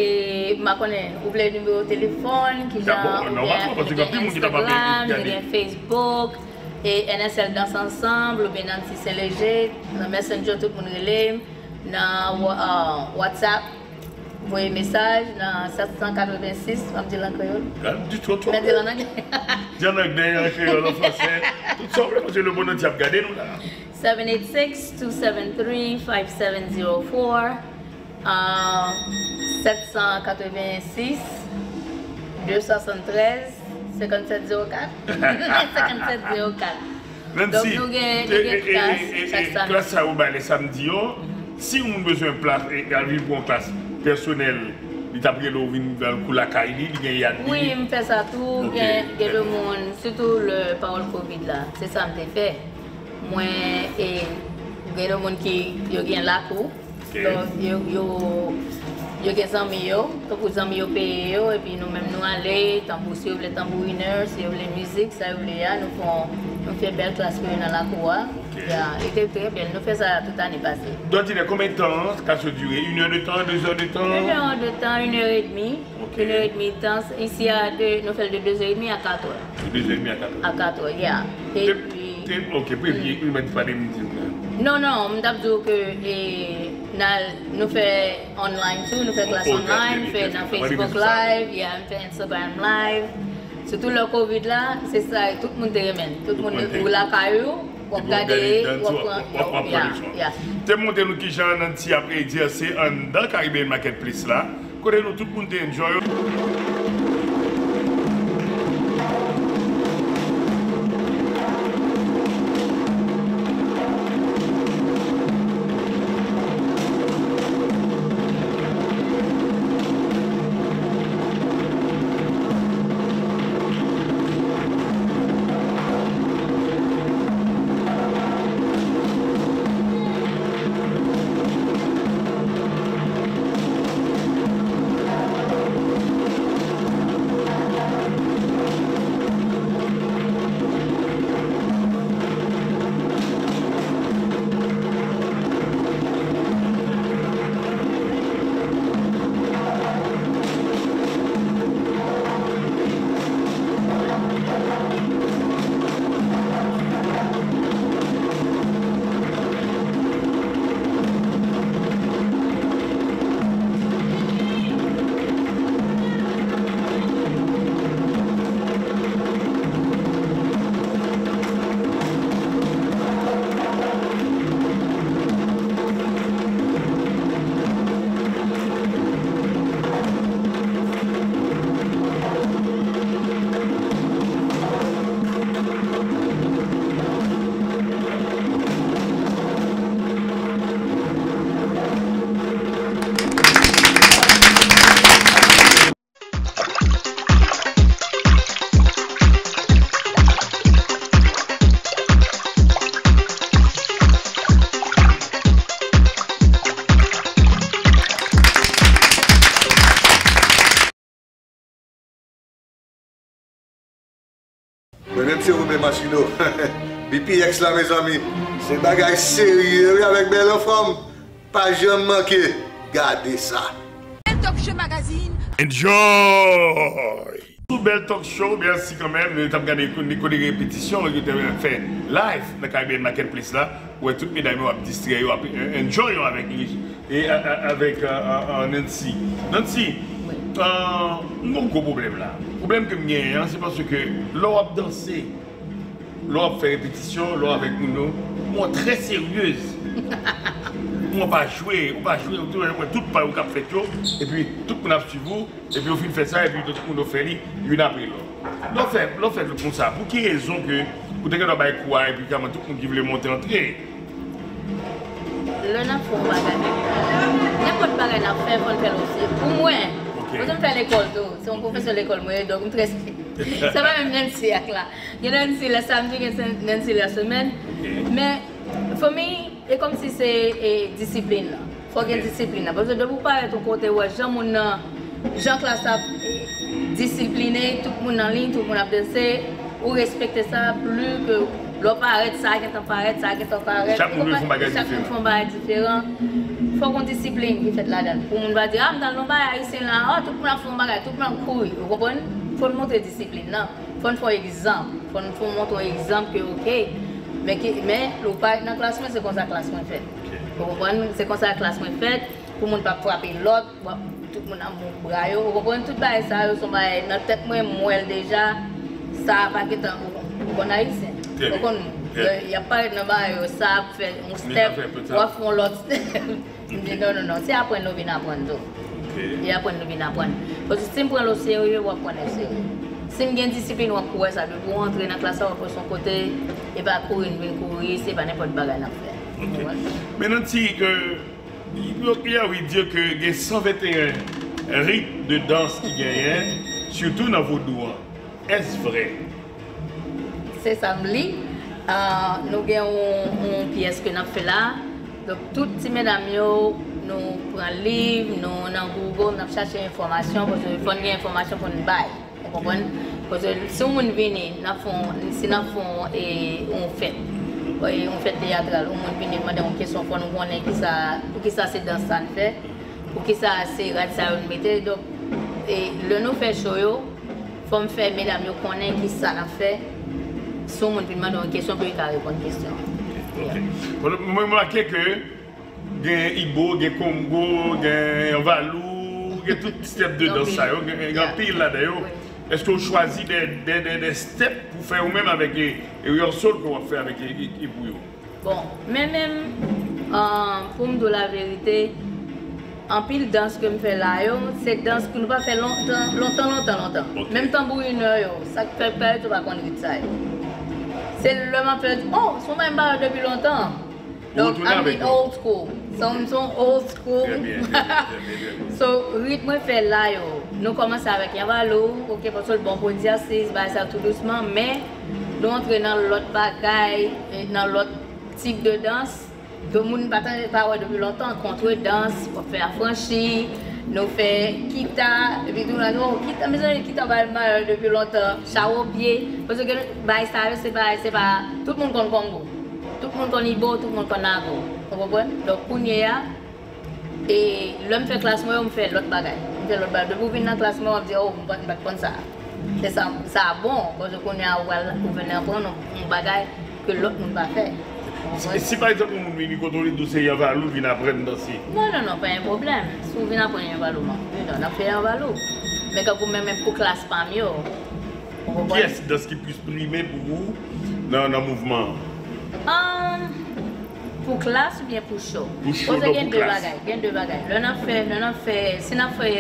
m pa konnen, ou vle nimewo telefòn, kijan, oubyen nou gen Instagram, nou gen Facebook, e N S L Dans Ansanm, oubyen Nancy Saint Léger, nan Messenger, tout moun rele m, nan Wha-, ah, WhatsApp. Voye mesaj nan sèt san katrevensis, m ap di l an kreyòl. Gad, di twò twò. Men di l an anglè. Di an anglè, an kreyòl, an fransè. Tout sa w vle, paske lemonn antye ap gade nou la. Seven eight six, two seven three, five seven zero four, ah, sèt san katrevensis, de swasann trèz, senkannsèt zewo kat. Senkannsèt zewo kat. Donk, nou gen, nou gen klas chak samdi. Klas sa yo bay lè samdi yo, si yon moun bezwen plas, e, al vin pou yon klas pèsonèl, li t ap rele w vin al kou lakay li, li gen yad li. Wi, m fè sa tou. Ok. Gen, gen de moun, sitou lè pawòl kovid la, se sa m te fè. Mwen, e, gen de moun ki, yo gen lakou. Ok. Donk, yo, yo, yo gen zanmi yo, tankou zanmi yo peye yo, epi nou menm nou ale, tankou si yo vle tanbourinè, si yo vle mizik, sa yo vle a, nou fè yon, Fè bèl klas pou yo nan lakou a. Ok. Ya, li te trè bèl. Nou fè sa tout ane pase. Dòdinè, konbyen tan ka sou dire? Une heure de temps, deux heures de temps? Une heure de temps, une heure et demie. Ok. Une heure et demie tan. Isi a, de, nou fè l de deux heures et demie à quatre heures. De deux heures et demie à quatre heures. À quatre heures, yeah. Te- Epi te- Ok, prepi, ou mèt pale m di m nan. Non, non, m t ap di w ke e, nan, nou fè online tou, nou fè klas Ok, online, ok, fè ok, nan ok. Facebook Live, yeah, m fè Instagram Live. Sitou lè Covid la, se sa tout moun te renmen. Tout moun, ou lakay ou, w ap gade, w ap pran, w ap pran leson. Te montre nou kijan Nancy ap egzèse anndan Caribbean Marketplace la, kote nou tout moun te enjoy. Mwen menm se Romain Massino. B P X la mezanmi. Se bagay serye wi avèk bèl anfòm. Pa janm manke. Gade sa. Bèl Talk Show Magazine. Enjoy! Sou Bèl Talk Show, mèsi kanmenm. Nou t ap gade kote repetisyon yo te fè live nan Caribbean Marketplace la. Ou wè tout medam yo ap distrè yo, ap enjoy yo avèk li. E a- a- avèk a- a- a Nancy. Nancy, euh, m gon gwo pwoblèm la. Pwoblèm ke m genyen an, se paske lè w ap danse, lè w ap fè repetisyon, lè w avèk moun yo, ou trè seryez. Ou pa jwe, ou pa jwe, ou tout, tout pa yo k ap fèt yo, epi tout moun ap swiv ou, epi ou fin fè sa, epi tout moun yo fè li, youn apre lòt. Lè w fè, lè w fè l konsa, pou ki rezon ke ou te gentan bay kou a, epi kòman tout moun ki vle monte antre? Lè n ap fè yon bagay, nenpòt bagay n ap fè, fò n fè l osi. Pou mwen, Ok. Kote m fè lekòl tou, se yon pwofesè lekòl mwen ye, donk m trè strèk. Se pa menm Nancy ak la. Gen Nancy lè samdi, gen Nancy lè semèn. Men, for me, e kòmsi se e, disiplin nan. Fò gen disiplin nan. Paske depi w parèt yon kote, w wè jan moun nan, jan klas la disipline, tout moun nan liy, tout moun ap danse, ou respekte sa plis ke lè w parèt, sa gentan parèt, sa gentan parèt. Chak moun vle fè yon bagay Chak moun diferan. fè yon bagay diferan. Fòk yon disiplin ki fèt ladan l. Pou moun pa di, ah, m t al nan yon bagay ayisyen la, oh, tout moun ap fè yon bagay, tout moun ap kouri. Ou konprann? Fò n montre disiplin nan. Fò n fè yon egzanp. Fò n fè yon montre yon egzanp ke, ok, men, ki, men lè w parèt nan klas mwen, se konsa klas mwen fèt. Ou konprann? Se konsa klas mwen fèt. Pou moun pa frape lòt, bon, tout moun ap moute bra yo. Ou konprann? Tout bagay sa yo, se yon bagay nan tèt mwen, m wè l deja. Sa a pa gentan, ou, ou konn ayisyen. Ou konn, lè y ap parèt nan bagay yo, sa ap fè yon step, w ap fè yon lòt step. M di, non, non, non, se aprann nou vin aprann tou. E aprann nou vin aprann. Paske si m pran l oserye, w ap pran l oserye. Si m gen disiplin, w ap wè sa. Depi w antre nan klas la, w ap wè se yon kote, e pa kouri n vin kouri, se pa nenpòt bagay n ap fè. Men Nancy, euh, il y a, oui, dire que gen san venteyen ritm de dans ki genyen, sitou nan vodou an. Èske vrè? Se sa m li. Ah, nou gen yon, yon pyès ke n ap fè la. Donk, tout ti medam yo, nou pran liv, nou nan Google, n ap chache enfòmasyon, paske fò n gen enfòmasyon pou n bay. Ou konprann? Paske si yon moun vini, n ap fè yon, si n ap fè yon, e, yon fèt, e, yon fèt teyatral, yon moun vini mande yon kesyon, fò nou konnen kisa, poukisa se dans sa n fè, poukisa se rad sa yo n mete. Donk, e, lè nou fè show yo, fò m fè medam yo konnen kisa n ap fè. Si yon moun vin mande yon kesyon, pou yo ka reponn kesyon an. Ok. Bon, mwen remake ke gen Igbo, gen Kongo, gen Anvalou, gen tout step de dans sa yo, gen gen anpil ladan yo. Èske w chwazi de, de, de, de step pou fè ou menm avèk e, e rehearsal ke w ap fè avèk e, e, e pou yo? Bon, men menm, an, pou m di w laverite, anpil dans ke m fè la yo, se dans ke nou pa fè lontan, lontan, lontan, lontan. Ok. Menm tanbourinè yo, sa k fè pè yo pa konn rit sa yo. Se lè m ap fè, oh, se yon bagay m pa wè depi lontan. Ou retounen avèk yo. Old school. Son, son old school. Trè byen, trè byen, trè byen, trè byen. So, rit mwen fè la yo, nou kòmanse avèk Yanvalou, ok, paske l bon pou egzèsis, bagay sa tou dousman, men nou antre nan lòt bagay, e nan lòt tip de dans, ke moun pa tande, pa wè depi lontan, kontredans, w ap fè afranchi, nou fè kita, epi tou la, oh, kita, mezanmi, kita bagay m pa wè depi lontan, chawopye, paske bagay sa yo, se bagay, se pa, tout moun konn Kongo. Tout moun konn Igbo, tout moun konn Ago. Ou konprann? Donk, kounye a, e lè m fè klas mwen yo, m fè lòt bagay. M fè lòt bagay. Depi w vin nan klas mwen, w ap di, oh, m pa t, m pa t konn sa. Se sa, sa bon, paske kounye a, ou pral, ou vin aprann yon, yon bagay ke lòt moun pa fè. Ou konprann? Si, si pa egzanp, yon moun vini kote w, li di w se Yanvalou, vin aprann danse. Non, non, non, pa gen pwoblèm. Si w vin aprann Yanvalou, m ap, non, n ap fè Yanvalou. Men kankou menm, menm pou klas pa m yo. Ou konprann? Kiyès dans ki plis prime pou ou nan, nan mouvman an? Um, pou klas oubyen pou show? Pou show, Kote non, gen pou de klas. Bagay, gen de bagay. Lè n ap fè, lè n ap fè, si n ap fè,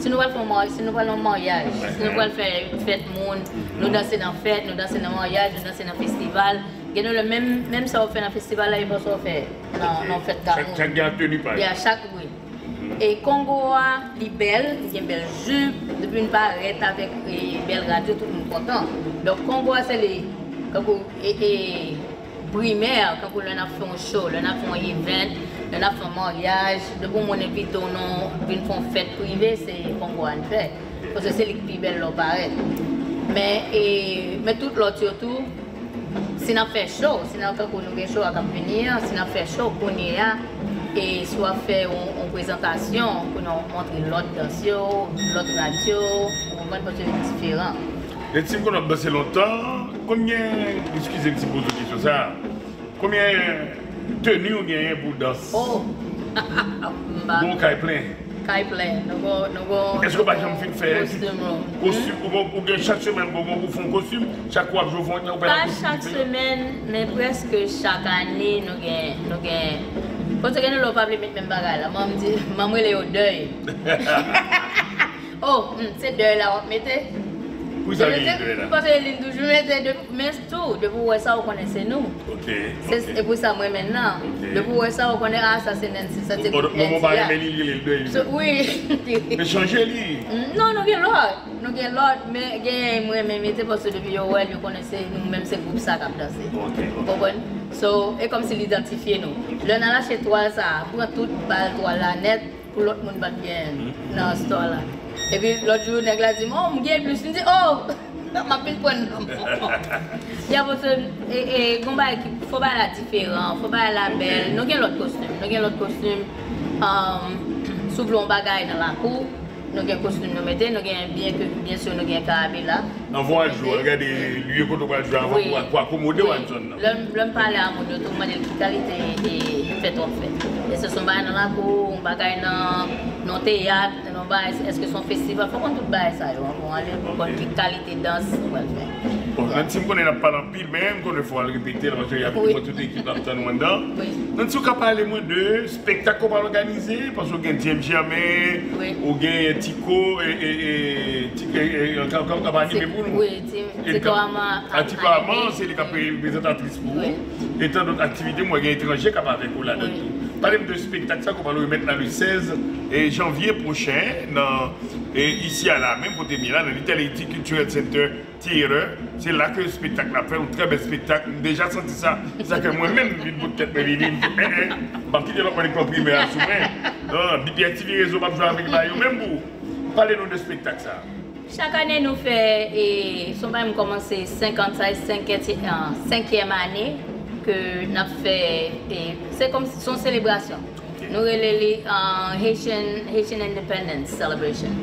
si nou pral fè yon mari-, si nou pral nan maryaj, si nou pral fè fèt moun, nou danse nan fèt, nou danse nan maryaj, nou danse nan festival. Gen de lè menm, menm sa w fè nan festival la, e pa sa w fè nan, nan fèt Chak, granmoun. Chak gen ak teni pa yo. Ya, chak, wi. E Kongo a, li bèl, li gen bèl jip, depi n parèt avèk e, bèl rad yo, tout moun kontan. Donk, Kongo a, se li, kankou, e, e, primè, kankou lè n ap fè yon show, lè n ap fè yon event, lè n ap fè yon maryaj, depi yon moun envite w, nou vin fè yon fèt prive, se Kongo a n fè. Paske se li k pi bèl lè w parèt. Men, e, men tout lòt yo tou, si n ap fè show, si n ap, kankou nou gen show a k ap vini an, si n ap fè show kounye a, e si w ap fè yon, yon prezantasyon pou nou montre lòt dans yo, lòt rad yo, ou konprann, paske yo diferan. Lè ti m konn ap danse lontan, konbyen, eskize m si m poze w kesyon sa, konbyen teni w genyen pou dans? Oh! M pa Bon, kay plen. Kay plen. Nou gon, nou gon Èske w pa janm fin fè kostim, non. Kostim, ou, ou gen chak semèn, bon, bon, ou fè yon kostim, chak kou w ap jwe, w fè yon, ou fè Pa la kostim chak diferan? Semèn, men prèske chak ane, nou gen, nou gen. Paske gen de lè w pa vle met menm bagay la. Mwen, m di, mwen, m rele yo dèy. Oh, hmm, se dèy la w ap mete? Pou sa li dèy la? Paske li toujou mete, de, men tou, depi w wè sa, ou konnen se nou. Ok, Se, ok. E pou sa, mwen menm nan. Ok. Depi w wè sa, ou konnen, ah, sa se Nancy, sa se Bon, bon, bon, pa renmen li, li rele l dèy. So, wi. Men chanje li. Non, nou gen lòt. Nou gen lòt, men gen mwen menm mete paske depi yo wè l, yo konnen se nou menm, se gwoup sa k ap danse. Ok, ok. Ou konprann? So, e kòmsi l idantifye nou. Lè n al achte twal sa, pran tout bal twal la nèt pou lòt moun pa t gen nan store la. Epi lòt jou, nèg la di m, oh, m gen plis. M di, oh, m ap vin pran nan men w. Ya, paske, e, e, gon bagay ki, fò bagay la diferan, fò bagay la bèl. Nou gen lòt kostim, nou gen lòt kostim. Um, si w vle yon bagay nan lakou, nou gen kostim nou mete, nou gen, byen ke, byen si nou gen karabela. Anvan w al jwe, w al gade lye kote w pral jwe anvan pou, pou akomode w ak zòn nan. Lè, lè m pale a moun yo tou, m mande l ki kalite e fèt w ap fè. Èske se yon bagay nan lakou, yon bagay nan, nan teyat, nan bagay, èske se yon festival, fò konn tout bagay sa yo anvan w ale pou konn ki kalite dans ou pral fè. Bon, Nancy, m konnen n ap pale anpil, men m konnen fò w al repete l, paske y ap tout ekip la ap tann ou anndan. Wi. Nancy, ou ka pale mwen de spektak ke w pral òganize, paske w gen James Germain, Wi. Ou gen Tico, e, e, e, Tico, e, e, k ap, k ap, k ap anime pou nou. Wi, Ti-, E Tico k ap, Ama a Tico Ama, se li k ap prezantatris pou ou. Wi. E tan dòt aktivite, mwen gen etranje k ap avèk ou ladan Wi. tou. Pale m de spektak sa ke w pral remèt la le sèz janvye pwochen nan, e, isi a la menm kote m ye la, nan Little Haiti Cultural Center Theater. Se la ke spektak la ap fèt, yon trè bèl spektak. M deja santi sa. Se sa ke mwen menm, m vin bout tèt mwen vini, m di, eh, eh, m p ap kite lòt moun pran primè a sou mwen. Non, B P S T V Rezo p ap jwe avèk la yo menm pou. Pale nou de spektak sa. Chak ane nou fè, e, se yon bagay m kòmanse senkant, sa e senkèt, an, senkyèm ane ke n ap fè, e, se kòm, se yon selebrasyon. Nou rele li, uh, Haitian, Haitian Independence Celebration.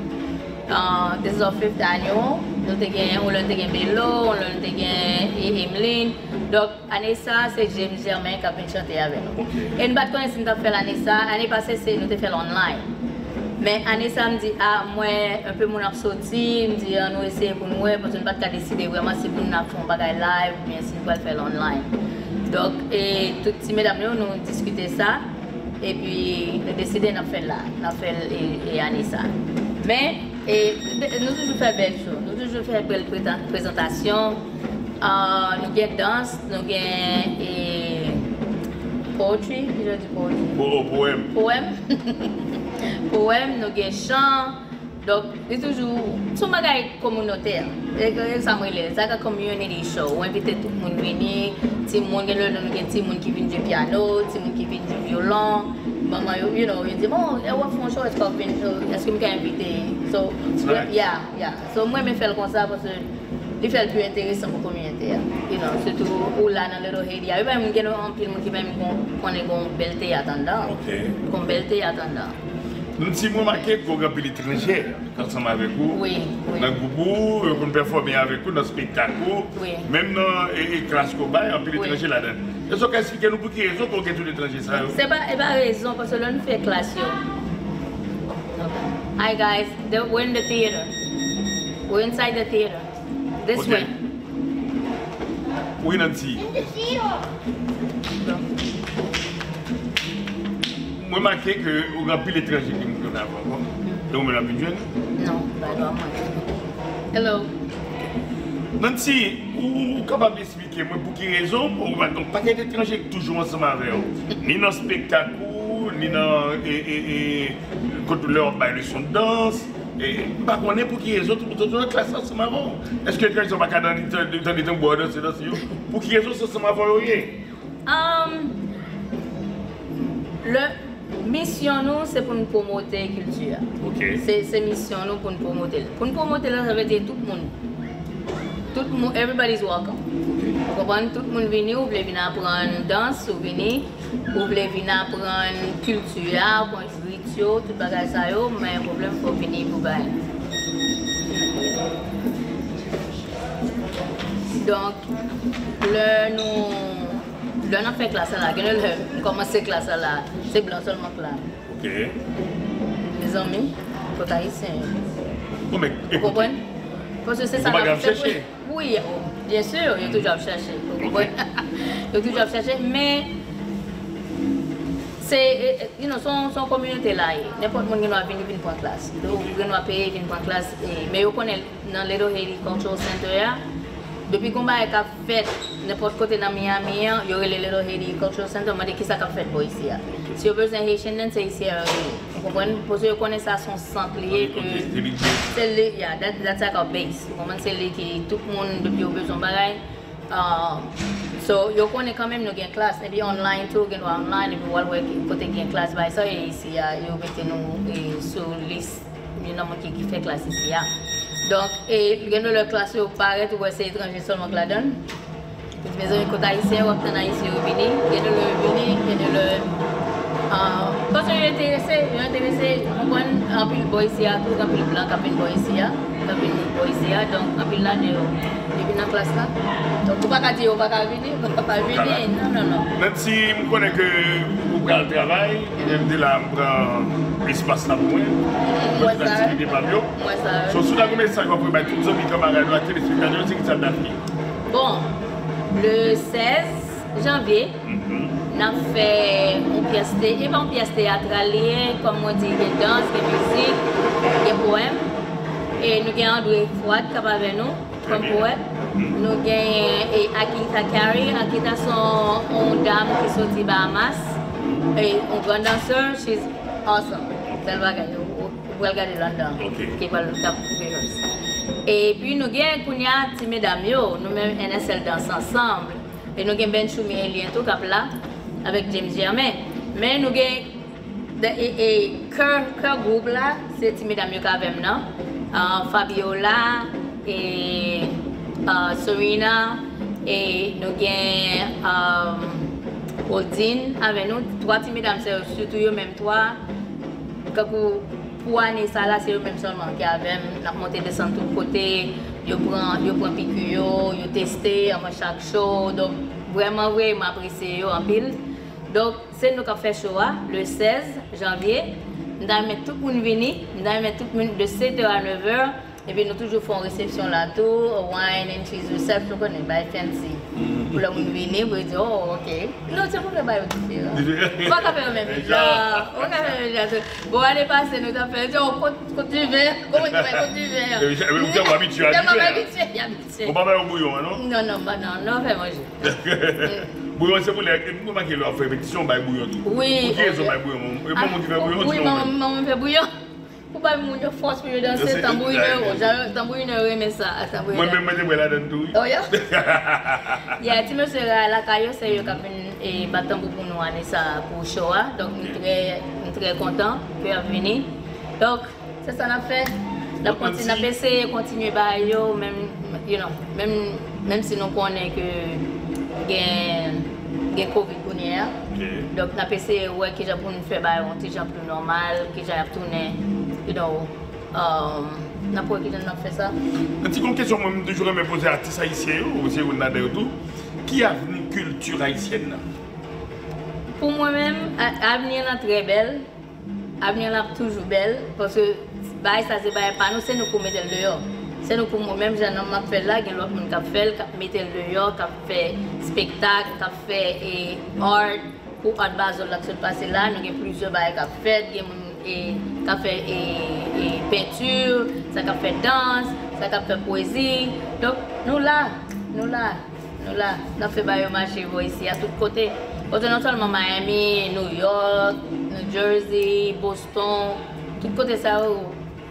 Uh, this is our fifth annual. Nou te gen, yon lè nou te gen Belo, yon lè nou te gen, e, Emeline. Donk, ane sa, se James Germain k ap vin chante avè nou. E n pa t konnen si n t ap fè l ane sa. Ane pase, se, nou te fè l online. Men ane sa, m di, a, m wè enpe moun ap soti, m di, an nou eseye pou n wè, paske n pa t ka deside vrèman si pou n ap fè yon bagay live, oubyen si n pral fè l online. Donk, e, tout ti medam yo, nou diskite sa. Epi, nou deside n ap fè l la. N ap fè l, e, e ane sa. Men, e, de- nou toujou fè bèl show. Nou toujou fè bèl pretan- prezantasyon. Ah, nou gen dans, nou gen, e, poetry, ki jan di poetry? Po- powèm. Powèm. Powèm, nou gen chan. Donk, li toujou, se yon bagay kominotè. E, e sa mwen rele, it's like a community show. Ou envite tout moun vini, timoun, gen lè nou gen timoun ki vin jwe pyano, timoun ki vin jwe vyolon, manman yo, you know, yo di, bon, e w ap fè yon show, èske w ap vin, èske m ka envite? So, yeah, yeah. So, mwen renmen fè l konsa, paske li fè l pi enteresan pou kominote a. You know, sitou ou la nan Little Haiti a. Yo pa menm gen anpil moun ki pa menm kon- konnen gon bèl teyat anndan. Gon bèl teyat anndan. Nou ti remake ke w gen anpil etranje k ansanm avèk ou nan gwoup ou, yo konn pèfòme avèk ou nan spektak ou, menm nan e, e klas ke w bay, anpil etranje ladan. Èske w ka eksplike nou pou ki rezon ke w gen tout etranje sa yo? Se pa, e pa rezon, paske lè nou fè klas yo. Hi guys, the, we're in the theater. We're inside the theater. This way. Wi, Nancy. Mwen remake ke ou gen anpil etranje ki moun konn avè w ankò. E ou menm ap vin jwenn? Non, pa dwa mwen. Hello. Nancy, ou, ou kapab eksplike mwen pou ki rezon ou pa gen yon pakèt etranje ki toujou ansanm avè w? Ni nan spektak ou, ni nan, e, e, e, kote lè w ap bay leson de dans. E, m pa konnen pou ki rezon tout, tout, tout klas ansanm avè w. Èske etranje sa pa ka tande, tande tanbou a danse, danse yo? Pou ki rezon se ansanm avè w yo ye? Um, le, misyon nou, se pou n pwomote kilti a. Se, se misyon nou pou n pwomote l. Pou n pwomote l, sa vle di tout moun. Tout moun, everybody's welcome. Ou konprann? Tout moun vini, ou vle vin aprann dans, ou vini, ou vle vin aprann kilti a, rit yo, tout bagay sa yo, men pwoblèm fò w vini pou bay. Donk, lè nou, lè n ap fè klas la, gen lè m kòmanse klas la, se blan sèlman k la. Ok. Mezanmi, kot ayisyen yo? Bon, men, ou konprann? Paske se sa n ap chèche. Wi, byen si, yo toujou ap chèche. Ou konprann? Yo toujou ap chèche, men se, e, e, you know, se yon, se yon kominote la ye. Nenpòt moun gen dwa vini, vin pran klas. Ou gen dwa peye, vin pran klas, e, men yo konnen nan Little Haiti Cultural Center a, depi gon bagay k ap fèt nenpòt kote nan Miami an, yo rele Little Haiti Cultural Center, mande kisa k ap fèt bò isi a. Si yo bezwen Haitian nan, se isi a yo rele. Ou konprann? Paske yo konnen sa se yon sant li ye ke se li, yeah, that, that's like our base. Ou konprann? Se li ki tout moun, depi yo bezwen bagay. Ah, so, yo konnen kanmenm nou gen klas, epi online tou, gen dwa online, epi w al wè ki- kote gen klas, bay sa, e isi a, yo mete nou, e, sou lis youn nan moun ki, ki fè klas isi a. Donk, e, gen de lè klas yo parèt, ou wè se etranje sèlman k ladan l. Yo di, mezanmi, kot ayisyen yo, w ap tann ayisyen yo vini, gen de lè yo vini, gen de lè, ah, paske yo enterese, yo enterese, ou konprann, anpil bò isi a tou, anpil blan k ap vin bò isi a, k ap vin bò isi a, donk, anpil ladan yo, yo vin nan klas la. Donk, ou pa ka di yo pa ka vini, yo pa ka vini, non, non, non. Nancy, m konnen ke ou pral travay, epi m te la, m pran espas la pou mwen, mwen tout aktivite pa m yo. So, si w ta gen yon mesaj w ap voye bay tout zanmi, kanmarad ou ak telespektatè yo, se kisa l ta fè? Bon, le sèz janvye, n ap fè yon pyès te, e pa yon pyès teyatral li ye, kòm mwen di, gen dans, gen mizik, gen powèm. E nou gen André Fouad k ap avè nou kòm powèt. Nou genyen, e, Akita Carey. Akita se yon, yon dam ki soti Bahamas. E, yon gran dansè, she's awesome. Bèl bagay. Ou, ou, ou pral gade l anndan. Ki pral t ap rehearse. Epi nou gen kounye a ti medam yo, nou menm N S L Danse Ensemble. E nou gen Benchoumi Elien tou k ap la, avèk James Germain. Men nou gen, e, e, kè, kè gwoup la, se ti medam yo k avè m nan. Ah, Fabiola, e, ah, Serena, e nou gen, ah, Odine avè nou. Twa ti medam sa yo, sitou yo menm twa. Kankou pou ane sa la, se yo menm sèlman ki avè m. N ap monte desann tout kote. Yo pran, yo pran piki yo, yo teste anvan chak show. Donk, vrèman vre, m apresye yo anpil. Donk, se nou k ap fè show a, le sèz janvye. M ta renmen tout moun vini. M ta renmen tout moun de sèt è a nèv è. Epi nou toujou fè yon resepsyon la tou, wine and cheese reception, ou konnen, bay fancy. Pou lè moun vini, pou yo di, oh, ok. Non, se pou fè bagay yo diferan. Diferan. Ou pa ka fè yo menm jan. Ou pa ka fè yo menm jan tou. Bon, ane pase, nou t ap fè, yo di, oh, kot, kot diven? Kòman ki bay kot diven an? Epi, epi, ou tèlman abitye a diven an. Tèlman abitye, y abitye. Ou pa bay yo bouyon an, non? Non, non, pa, non, non, fè manje. Bouyon, se pou lè, e, m remake lè w ap fè repetisyon, w bay bouyon tou. Wi. Pou ki rezon w bay bouyon? E manman w ki fè bouyon, wi, manman, manman m fè bouyon. Pou bay moun yo fòs pou yo danse, tanbourinè yo, jan yo, tanbourinè yo renmen sa, tanbourinè. Mwen menm, mwen te pran ladann tou, wi. Oh, yeah? Yeah, ti mesye lakay yo, se yo k ap vin, e, bat tanbou pou nou ane sa a, pou show a. Donk, m trè, m trè kontan ke y ap vini. Donk, se sa n ap fè. N ap kontinye, n ap eseye kontinye bay yo, menm, you know, menm, menm si nou konnen ke gen, gen covid kounye a. Ok. Donk, n ap eseye wè kijan pou n fè bagay yo yon ti jan pli nòmal, kijan y ap tounen, you know, um, n ap wè kijan n ap fè sa. Yon ti gon kesyon mwen, m toujou renmen poze atis ayisyen yo, ou se youn ladan yo tou. Ki avni kilti ayisyèn nan? Pou mwen menm, a-, avni an trè bèl. Avni an ap toujou bèl, paske bagay sa se bagay pa nou, se nou pou mete l deyò. Se nou pou, menm jan nan m ap fè l la, gen lòt moun k ap fè l, k ap mete l deyò, k ap fè spektak, k ap fè, e, art, pou Art Basel la k sot pase la, nou gen plizyè bagay k ap fèt, gen moun, e, k ap fè, e, e, penti, sa k ap fè dans, sa k ap fè pwezi. Donk, nou la, nou la. Nou la, n ap fè bagay yo mache bò isi a tout kote. Kote non sèlman Miami, New York, New Jersey, Boston, tout kote sa yo,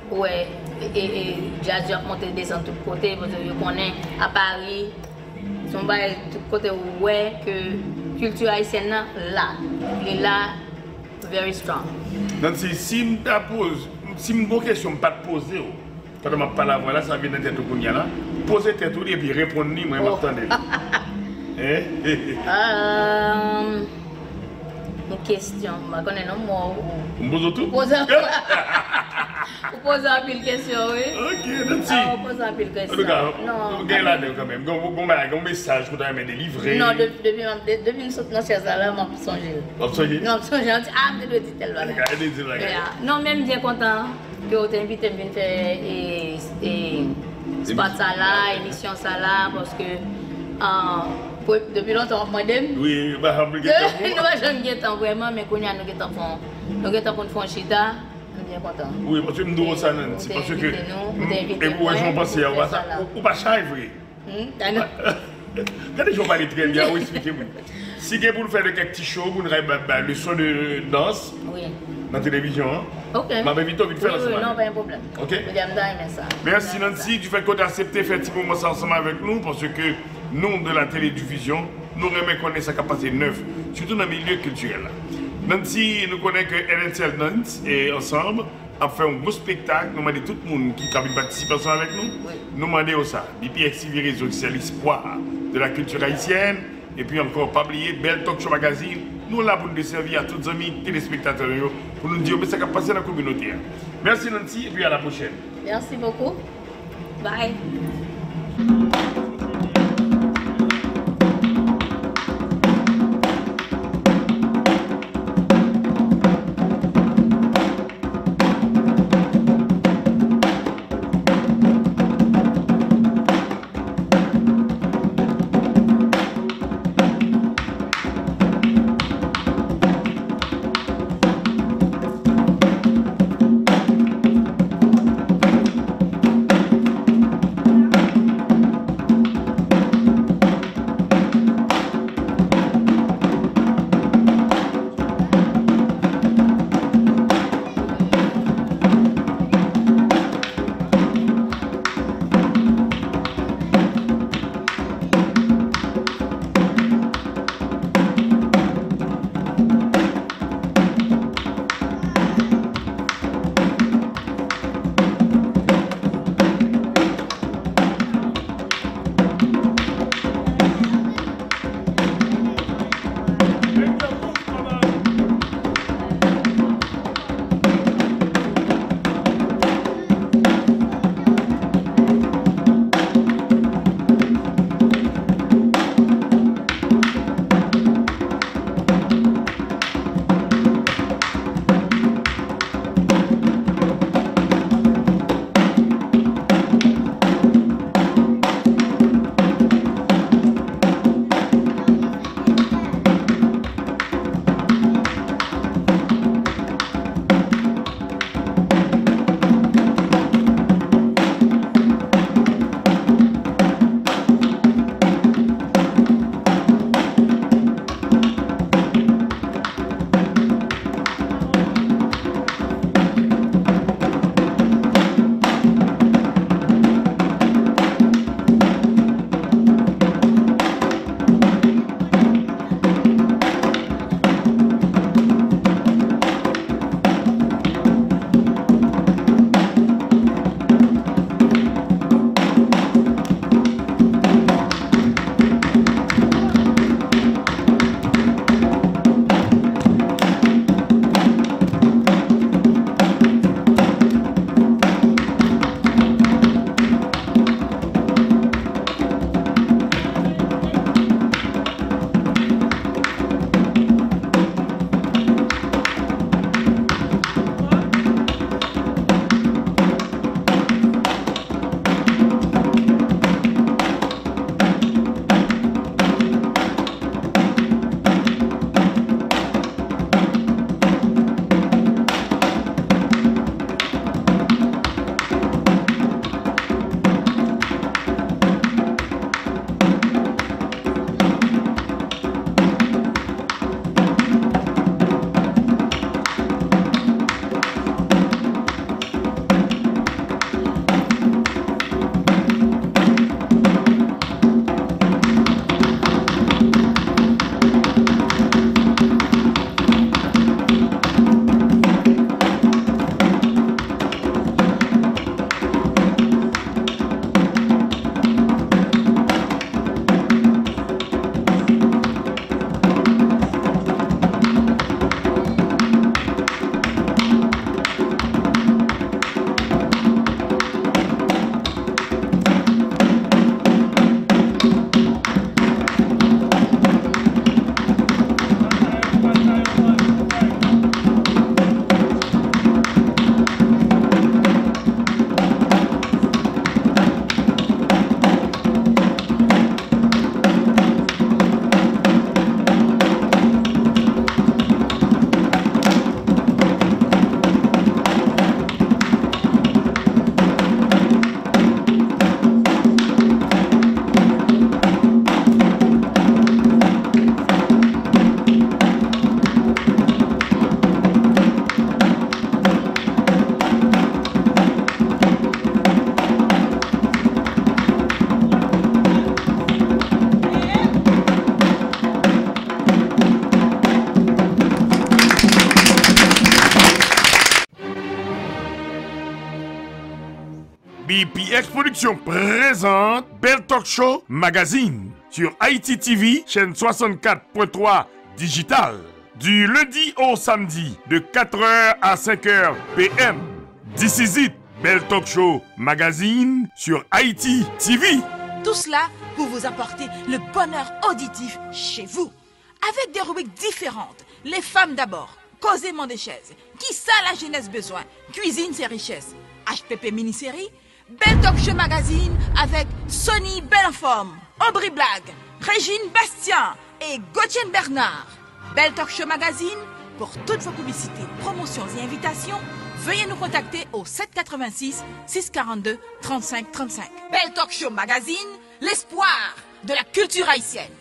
ou wè, e, e, e, djaz yo ap monte desann tout kote, paske yo konnen a Paris, se yon bagay tout kote ou wè ke kilti ayisyèn nan la. Li la, very strong. Nancy, si m ta poze, si m gon kesyon m pa t poze w, pandan m ap pale avè w la, sa vin nan tèt ou kounye a la. Poze tèt ou li epi reponn li, mwen m ap tande l. Hein? Ehm, yon kesyon, m pa konnen non, mò ou. M poze w tou? Ou poze, ou poze anpil kesyon, wi. Ok, Nancy. Ah, ou poze anpil kesyon. Antouka, non, ou gen ladan kanmenm. Gon, gon bagay, gon mesaj ou ta renmen delivre? Non, de-, depi m ap de-, depi m sot nan chèz la, la, m ap sonje l. W ap sonje? Non, m ap sonje, m ap di, ah, m te dwe di tèl bagay. Gade di bagay. Yeah. Non, men m byen kontan ke w te envite m vin fè, e, e, spot sa la, emisyon sa la, paske, ah, pou, depi lontan w ap mande m. Wi, nou pa janm gen tan pou nou. Nou pa janm gen tan vrèman, men kounye a nou gentan fè yon, nou gentan konn fè yon chita, m byen kontan. Wi, paske m di w sa, Nancy, paske, ou te envite nou, ou te envite mwen pou fè sa la. Ou, ou pa chay vre. Hmm, I know. Gade jan w pale trè byen, ou eksplike mwen. Si gen pou n fè de kèk ti show, pou n kay bay, bay leson de dans nan televizyon an, m ap envite w vin fè l ansanm avè m. Wi, wi, non, pa gen pwoblèm. Ok? Medya m ta renmen sa. Mèsi, Nancy, du fait que w te aksepte fè ti moman sa ansanm avèk nou, paske nou, de la télédiffusion, nou renmen konnen sa k ap pase nèf, sitou nan milye kiltirèl la. Nancy, nou konnen ke N N C L Dance, e, ansanm, ap fè yon gwo spektak. Nou mande tout moun ki ka vin patisipe ansanm avèk nou. Wi. Nou mande yo sa. B P X T V, rezo ofisyèl, espoir de la culture haïtienne. Epi ankò, pa bliye, Bèl Talk Show Magazine. Nou la pou n desèvi a tout zanmi telespektatè nou yo, pou nou di yo men sa k ap pase nan kominote a. Mèsi, Nancy, epi a la pwochèn. Merci beaucoup. Bye. P P X Production présente Bel Talk Show Magazine sur Haïti T V, chaîne soixante-quatre point trois digital. Du lundi au samedi, de quatre heures à cinq heures P M. This is it, Bel Talk Show Magazine sur Haïti T V. Tout cela pour vous apporter le bonheur auditif chez vous. Avec des rubriques différentes, les femmes d'abord, Koze Mande Chèz, Kisa Lajenès Bezwen, Kwizin se Richès, H P P Mini Série, Bel Talk Show Magazine avec Sony Bel Anfòm, Aubry Black, Régine Bastien et Gauthier Bernard. Bel Talk Show Magazine, pour toutes vos publicités, promotions et invitations, veuillez nous contacter au sept quatre-vingt-six, six quarante-deux, trente-cinq trente-cinq. Bel Talk Show Magazine, l'espoir de la culture haïtienne.